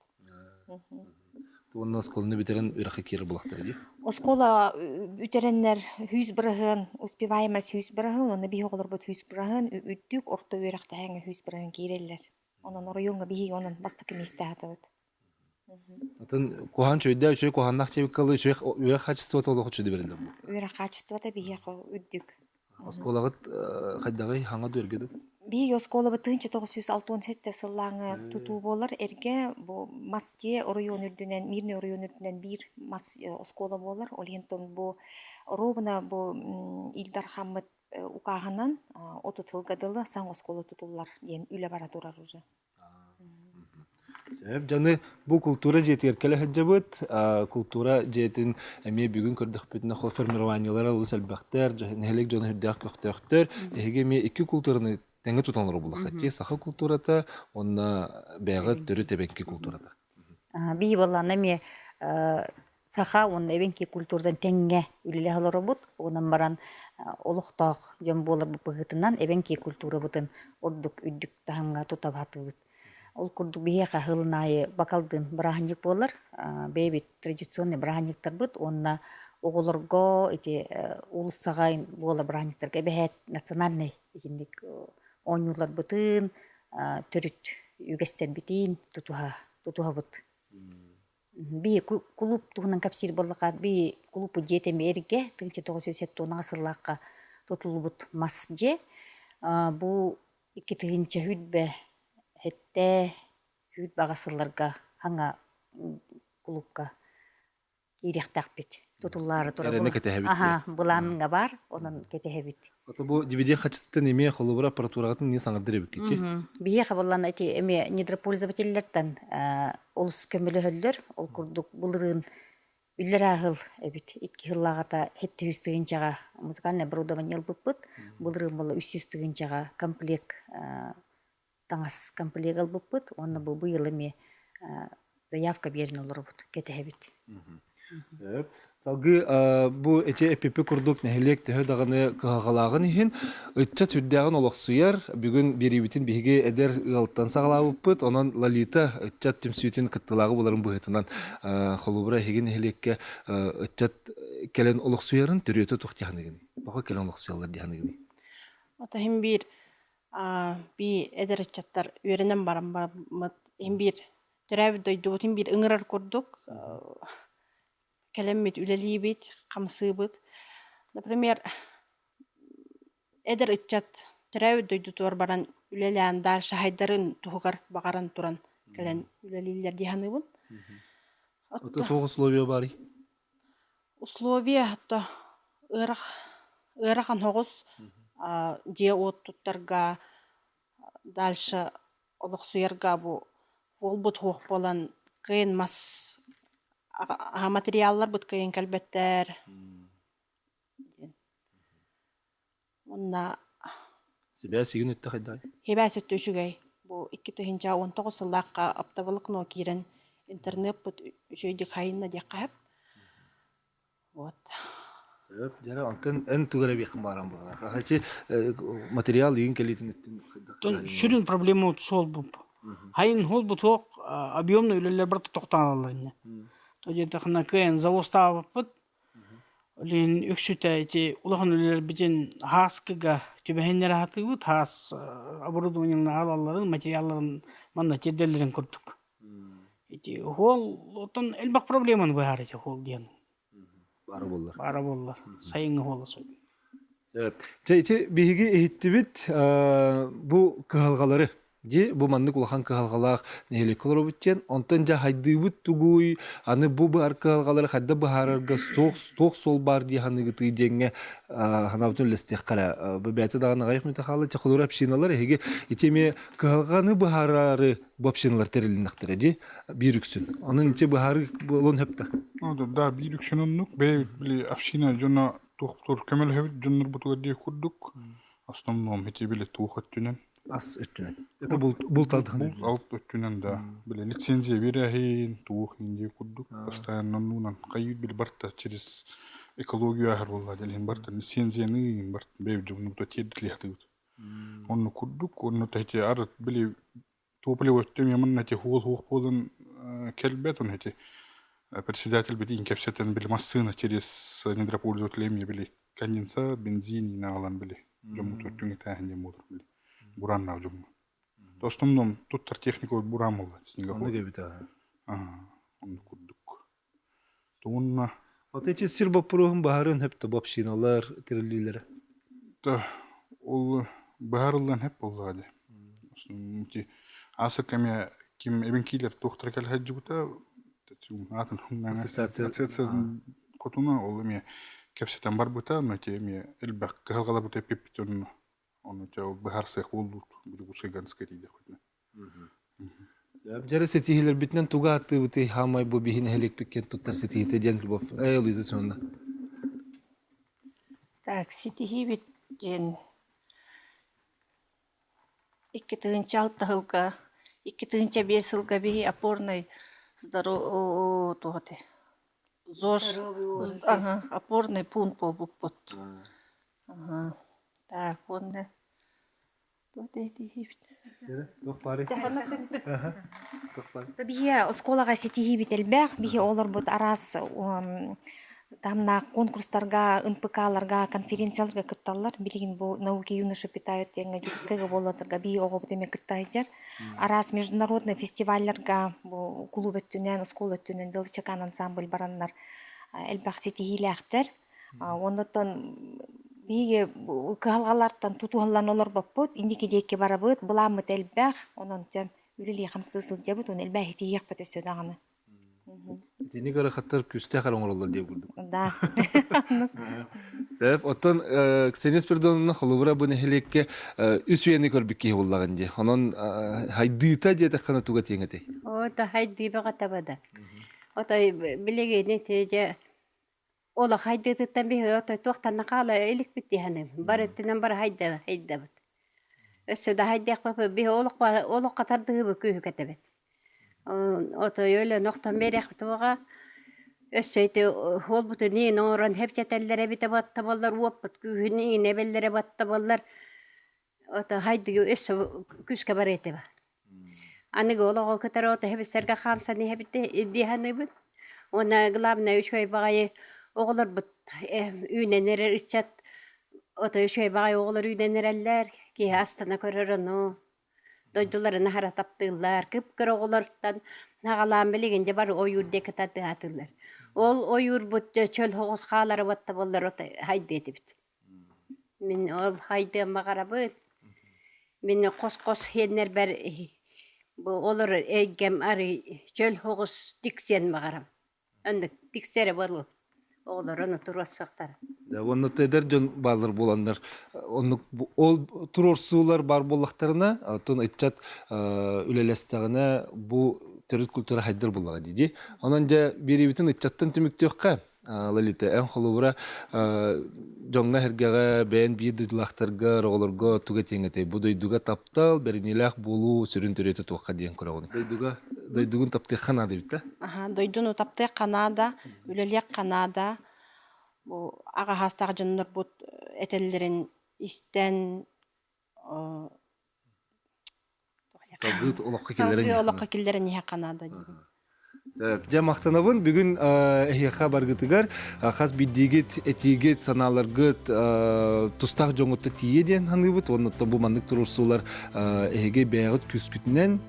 Уонна оскуоланы бүтэрэн үөрэххэ киирэр буоллахтара дии? Оскуола бүтэрэннэр 100%, успеваемость 100%, уонна биһи оҕолорбут 100% үрдүк орто үөрэхтээһиҥҥэ 100% киирэллэр. Онон оройуоҥҥа биһиги онон бастакы миэстэ аһатабыт. Атын куһаҕан үчүгэйдээх үчүгэй куһаҕаннаах диэбиккэ үчүгэй үөрэх хаачыстыбата олох үчүгэй бэриллэр буолуо. Үөрэх хаачыстыбата биһиэхэ үрдүк. Оскуолаҕыт хайдаҕый хаҥа дуу эргэ дуу? Биһиги оскуолабыт 1967 сыллааҥы тутуу буолар. Эргэ бу мас дьиэ оройуон үрдүнэн, Мирный оройуон үрдүнэн биир мас оскуола буолар. Ол иһин бу оруобуна бу Ил Дархаммыт укааһынан 30 сылга дылы саҥа оскуола тутуллар диэн үлэ бара турар уже. Сөп дьону бу култуура дьиэтигэр кэлэ сылдьабыт. Култуура дьиэтин эмиэ бүгүн көрдөхпүтүнэ формированиелара олус элбэхтэр, нэһилиэк дьоно сүрдээх көхтөөхтөр. Эһиги эмиэ икки култуураны тэҥҥэ тутан олорор буоллаххыт дии. Саха култуурата уонна бэйэҕит төрүт эбэҥки култуурата. Бии буоллаҕына эмиэ. Саха уонна эбэҥки культуратын тэҥҥэ үлэлэһэ олоробут. Онон баран олохтоох дьон буоларбыт быһыытынан эбэҥки культурабытын ордук үрдүк таһымҥа тута сатыыбыт. Ол курдук биһиэхэ сылын аайы бакалдыын бырааһынньык буолар. Бэйэбит традиционнай бырааһынньыктарбыт уонна оҕолорго ити уулуссаҕа буолар бырааһынньыктарга эбэһээт национальнай итинник оонньууларбытын, төрүт үгэстэрбитин тутуһа тутуһабыт. Би кулууп туһунан кэпсиир буоллахха, би кулууппут дьиэтэ эмиэ эргэ, 1970 сыллаахха тутуллубут мас дьиэ. Бу 2000 сэттэ 28 сылларга хаҥа кулуупка киириэхтээхпит. Тутуллаары турар Эрэнэ кэтэһэбит Аха, былааҥҥа баар, онон кэтэһэбит. Ото бу DVD хачыттан эмиэ холобура аппаратураҕытын эмиэ саҥардар эбиккит дии. Биһиэхэ буоллаҕына ити эмиэ недропользователлэртэн олус көмөлөһөллөр. Ол курдук былырыын үллэр аһыл эбит. Икки сыллааҕыта 700 тыһыынчаҕа музыкальное оборудование ылбыппыт. Былырыын буолла 300 тыһыынчаҕа комплект таҥас комплект ылбыппыт уонна бу быйыл эмиэ заявка биэрэн олоробут, кэтэһэбит. Салгыы бу эти эпипи курдук нэһилиэк төһө даҕаны кыһалҕалааҕын иһин ыччат сүрдээҕин олохсуйар. Бүгүн биэриибитин биһиги эдэр ыалтан саҕалаабыппыт. Онон Лолита ыччат түмсүүтүн кыттыылааҕы буларын быһыытынан холобура эһиги нэһилиэккэ ыччат кэлэн олохсуйарын төрүөтэ туох дии Тоҕо кэлэн олохсуйаллар дии саныыгыный? Ото иһин биир би эдэр ыччаттар үөрэнэн баран бараммыт иһин биир төрөөбүт дойдубутун биир ыҥырар курдук кэлэммит үлэлиибит, хамсыыбыт. Например, эдэр ыччат төрөөбүт дойдутугар баран үлэлээн дальше хайдарын туһугар баҕаран туран кэлэн үлэлииллэр дии саныыбын. Ото туох условия баарый? Условия то ыарах ыарахан соҕус дьиэ-уот туттарга дальше олохсуйарга бу буолбут суох буолан кыайан мас материалларбыт кыайан кэлбэттэр диэн. Уонна Сибээс игин өттө хайдаҕый? Сибээс өттө үчүгэй. Бу 2019 сыллаахха оптоволокно киирэн интернеппыт үчүгэйдик хайынна диэххэ сөп. Вот. Сөп, дьэ онтон эн тугу эрэ биэххин бааран буолар. Хачы материал игин кэлиитин өттүн хайдах Сүрүн проблема суол бу. Хайын хол бу туох объемный үлэлэр барыта тохтоон инне. То диэтэххинэ кыайан завозтаабыппыт Илин үксүтэ ити улахан үлэлэрбитин һааскыга түбэһиннэрэ сатыыбыт, һаас оборудованиеларын аҕалалларын, материалларын манна тиэрдэллэрин курдук. Ити уһуол оттон элбэх проблеманы быһаар ити уһуол диэн. Баара буоллар. Баара буоллар. Сайыҥҥы уһуола суох. Чэ ити биһиги иһиттибит бу кыһалҕалары. Дьи бу маннык улахан кыһалҕалаах нэһилиэккэ олоробут диэн. Онтон дьэ хайдыыбыт тугуй, аны бу быһар кыһалҕалары хайда быһаарарга суох туох суол баар дии саныыгытый диэҥҥэ санаабытын үллэстиэххэ эрэ. Бу бэйэтэ даҕаны аҕыйах мүнүүтэ хаалла. Чэ холобура общиналар эһиги ити эмиэ кыһалҕаны быһаараары бу общиналар тэрилиннэхтэрэ дии биир үксүн. Онон ити быһаарыы буолуон сөп да. Да, биир үксүн оннук. Бэйэбит били община дьоно туох көмөлөһөбүт дьоннорбутугар диэх курдук. Основном ити били туох өттүнэн Ас өттүнэн. Это булт Булт алт өттүнэн да. Били лицензия биэрэһин, туох индия курдук постоянно нуунан хайыыр били барта через экологию ааһар буолла дэлиһин барта лицензияны иин барт бэйбит дьоннубута тиэрдилиэхтибит. Онну курдук, онну тэти арыт били топливо өттүм ямын эти хуол хуох буолан кэлбэт, он эти председатель бит ин кэпсэтэн били массыына через недропользователя били конденсат, бензин инаалан били дьоммут өттүн этээһин диэн буолар били бураннаах дьоммут. В основном туттар техника буран буолла снегоход. Оннук курдук. Тугунна Вот эти сир боппуруоһун баһарын хөп бу общиналар тириллиилэрэ. Да, ол баһарыллан хөп буоллаҕа дии. Основном ити аса кэме ким эбэҥкиилэр туохтара кэлэ сылдьыбыта аатын ассоциация хотуна ол эмиэ кэпсэтэн барбыта, но ити эмиэ элбэх кыһалҕаларбыт эппиппит онно ону ол быһаарсыах буоллут Дьокуускайга тиийдэхпитинэ. Дьэрэ ситиһилэрбитинэн тугу ааттыыбытый хаамай бу биһи нэһилиэкпиккин туттар ситиһитэ диэн Любовь э Луиза Семеновна. Так, ситиһиибит диэн 2006 сылга, 2005 сылга биһи опорнай здоровье туох этэй? ЗОЖ ага, опорный пункт буолбуппут. Ага. Так, уонна Биһи оскуолаҕа ситиһиибит элбэх, биһи олорбут араас таһымнаах конкурстарга, НПК-ларга, конференцияларга кытталлар. Билигин бу «Науки юноши питают» диэҥҥэ Дьокуускайга буолларга биһи оҕобут эмиэ кытта сылдьар. Араас международный фестивалларга бу кулууп өттүнэн, оскуола өттүнэн Дьылычакаан ансамбль бараннар элбэх ситиһиилээхтэр. Оннуттан биһиги кыһалҕалартан тутуһаллан олорбоппут, инники диэки барабыт, былааммыт элбэх, онон дьэ үлэлии-хамсыы сылдьабыт, уонна элбэх итиһиэхпит өссө даҕаны. Итини ыарахаттар күүстээх эрэ оҥороллор диye курдук. Да. Сөп. Оттон Ксения Спиридоновна холобура бу нэһилиэккэ үс үйэни көрбүт киһи буоллаҕын дии. Онон хайдыыта диэтэххинэ туга тиэҥ этэй? О, да хайдыы бөҕөтө бада. Отой билигин ити дьэ Олох хайдыытыттан биһиги отой туохтан хаала иликпит дии саныыбын. Бары өттүнэн бары хайдабыт. Өссө да хайдыахпыт биһи олоххо тардыһыыбыт күүһү кэтэбит. Отой өлөн охтон биэриэхпит уоҕа. Өссө ити уолбутун иин оҥорон хэпчэтэллэр эбитэ буоллар уоппут күүһүн иин эбэллэрэ буоллар ото хайдыгы өссө күүскэ барыа этэ Аныгы олоҕу кытары ото эһэбит хаамсан иһэбит дии саныыбын. Уонна главное үчүгэй баҕайы оҕолорбут үүнэн эрэр ыччат ото үчүгэй баҕайы оҕолор үүнэн эрэллэр. Киһи астына көрөр ону. Дойдуларын аһара таптыыллар. Кып-кыра оҕолортон аҕалаан билигин дьэ бары ойуур диэки тардыһаатыллар. Ол ойуурбут чөл соҕус хаалара буолла буоллар ото хайдыа этибит. Мин ол хайдыам баҕарабын. Мин хос-хос сиэннэрбэр бу олорор эйгэм арый чөл соҕус тиксиэн баҕарам. Оннук тиксэрэ буолуо. Оҕолор ону туруорсуохтара. Уонна эдэр дьон бааллар буоланнар оннук ол туруорсуулар баар буоллахтарына, оттон ыччат үлэлэстэҕинэ бу төрүт культура хайдар буоллаҕа дии. Онон дьэ биэриибитин ыччаттан түмүктүөххэ. Лолита, эн холобура дьоҥҥо-сэргэҕэ бэйэн биир дойдулаахтаргар, оҕолорго тугу этиэҥ этэй? Бу дойдуга таптал, бэриниилээх буолуу сүрүн төрүөтэ туохха диэн көрөҕүнүй? Дойдуга, дойдугун таптыахха наада эбит да? Аха, дойдуну таптыахха наада, үлэлиэххэ наада. Бу аҕа саастаах дьоннорбут этэллэрин истэн Салгыы олоххо киллэрэн Салгыы олоххо киллэрэн иһиэххэ наада диибин. Дьэ махтанабын бүгүн эһиэхэ баргытыгар хас биирдиигит этиигит санааларгыт тустаах дьоҥҥутта тиийэ диэн саныыбыт уонна бу маннык туруорсуулар эһиги бэйэҕит күүскүтүнэн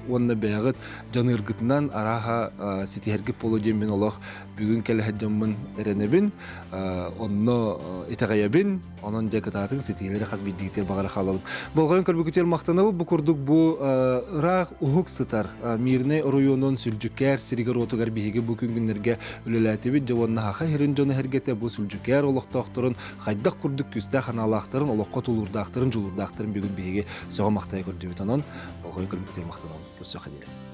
уонна бэйэҕит дьаныыргытынан арааһа ситиһэргит буолуо диэн мин олох бүгүн кэлэ сылдьаммын эрэнэбин онно итэҕэйэбин онон дьэ кытаатыҥ ситиһиилэри хас биирдиигитигэр баҕара хаалабын болҕойон көрбүкүтүгэр махтанабыт бу курдук бу ыраах уһук сытар Мирнэй оройуонун Сүлдьүкээр сиригэр-уотугар биһиги бу күн күннэргэ үлэлээтибит дьэ уонна Саха сирин дьоно сэргэтэ бу Сүлдьүкээр олохтоохторун хайдах курдук күүстээх анаалаахтарын олоххо тулуурдаахтарын дьулуурдаахтарын бүгүн биһиги сөҕө-махтайа көрдүбүт онон болҕойон көрбүкүтүгэр махтанабын көрсүөххэ диэри.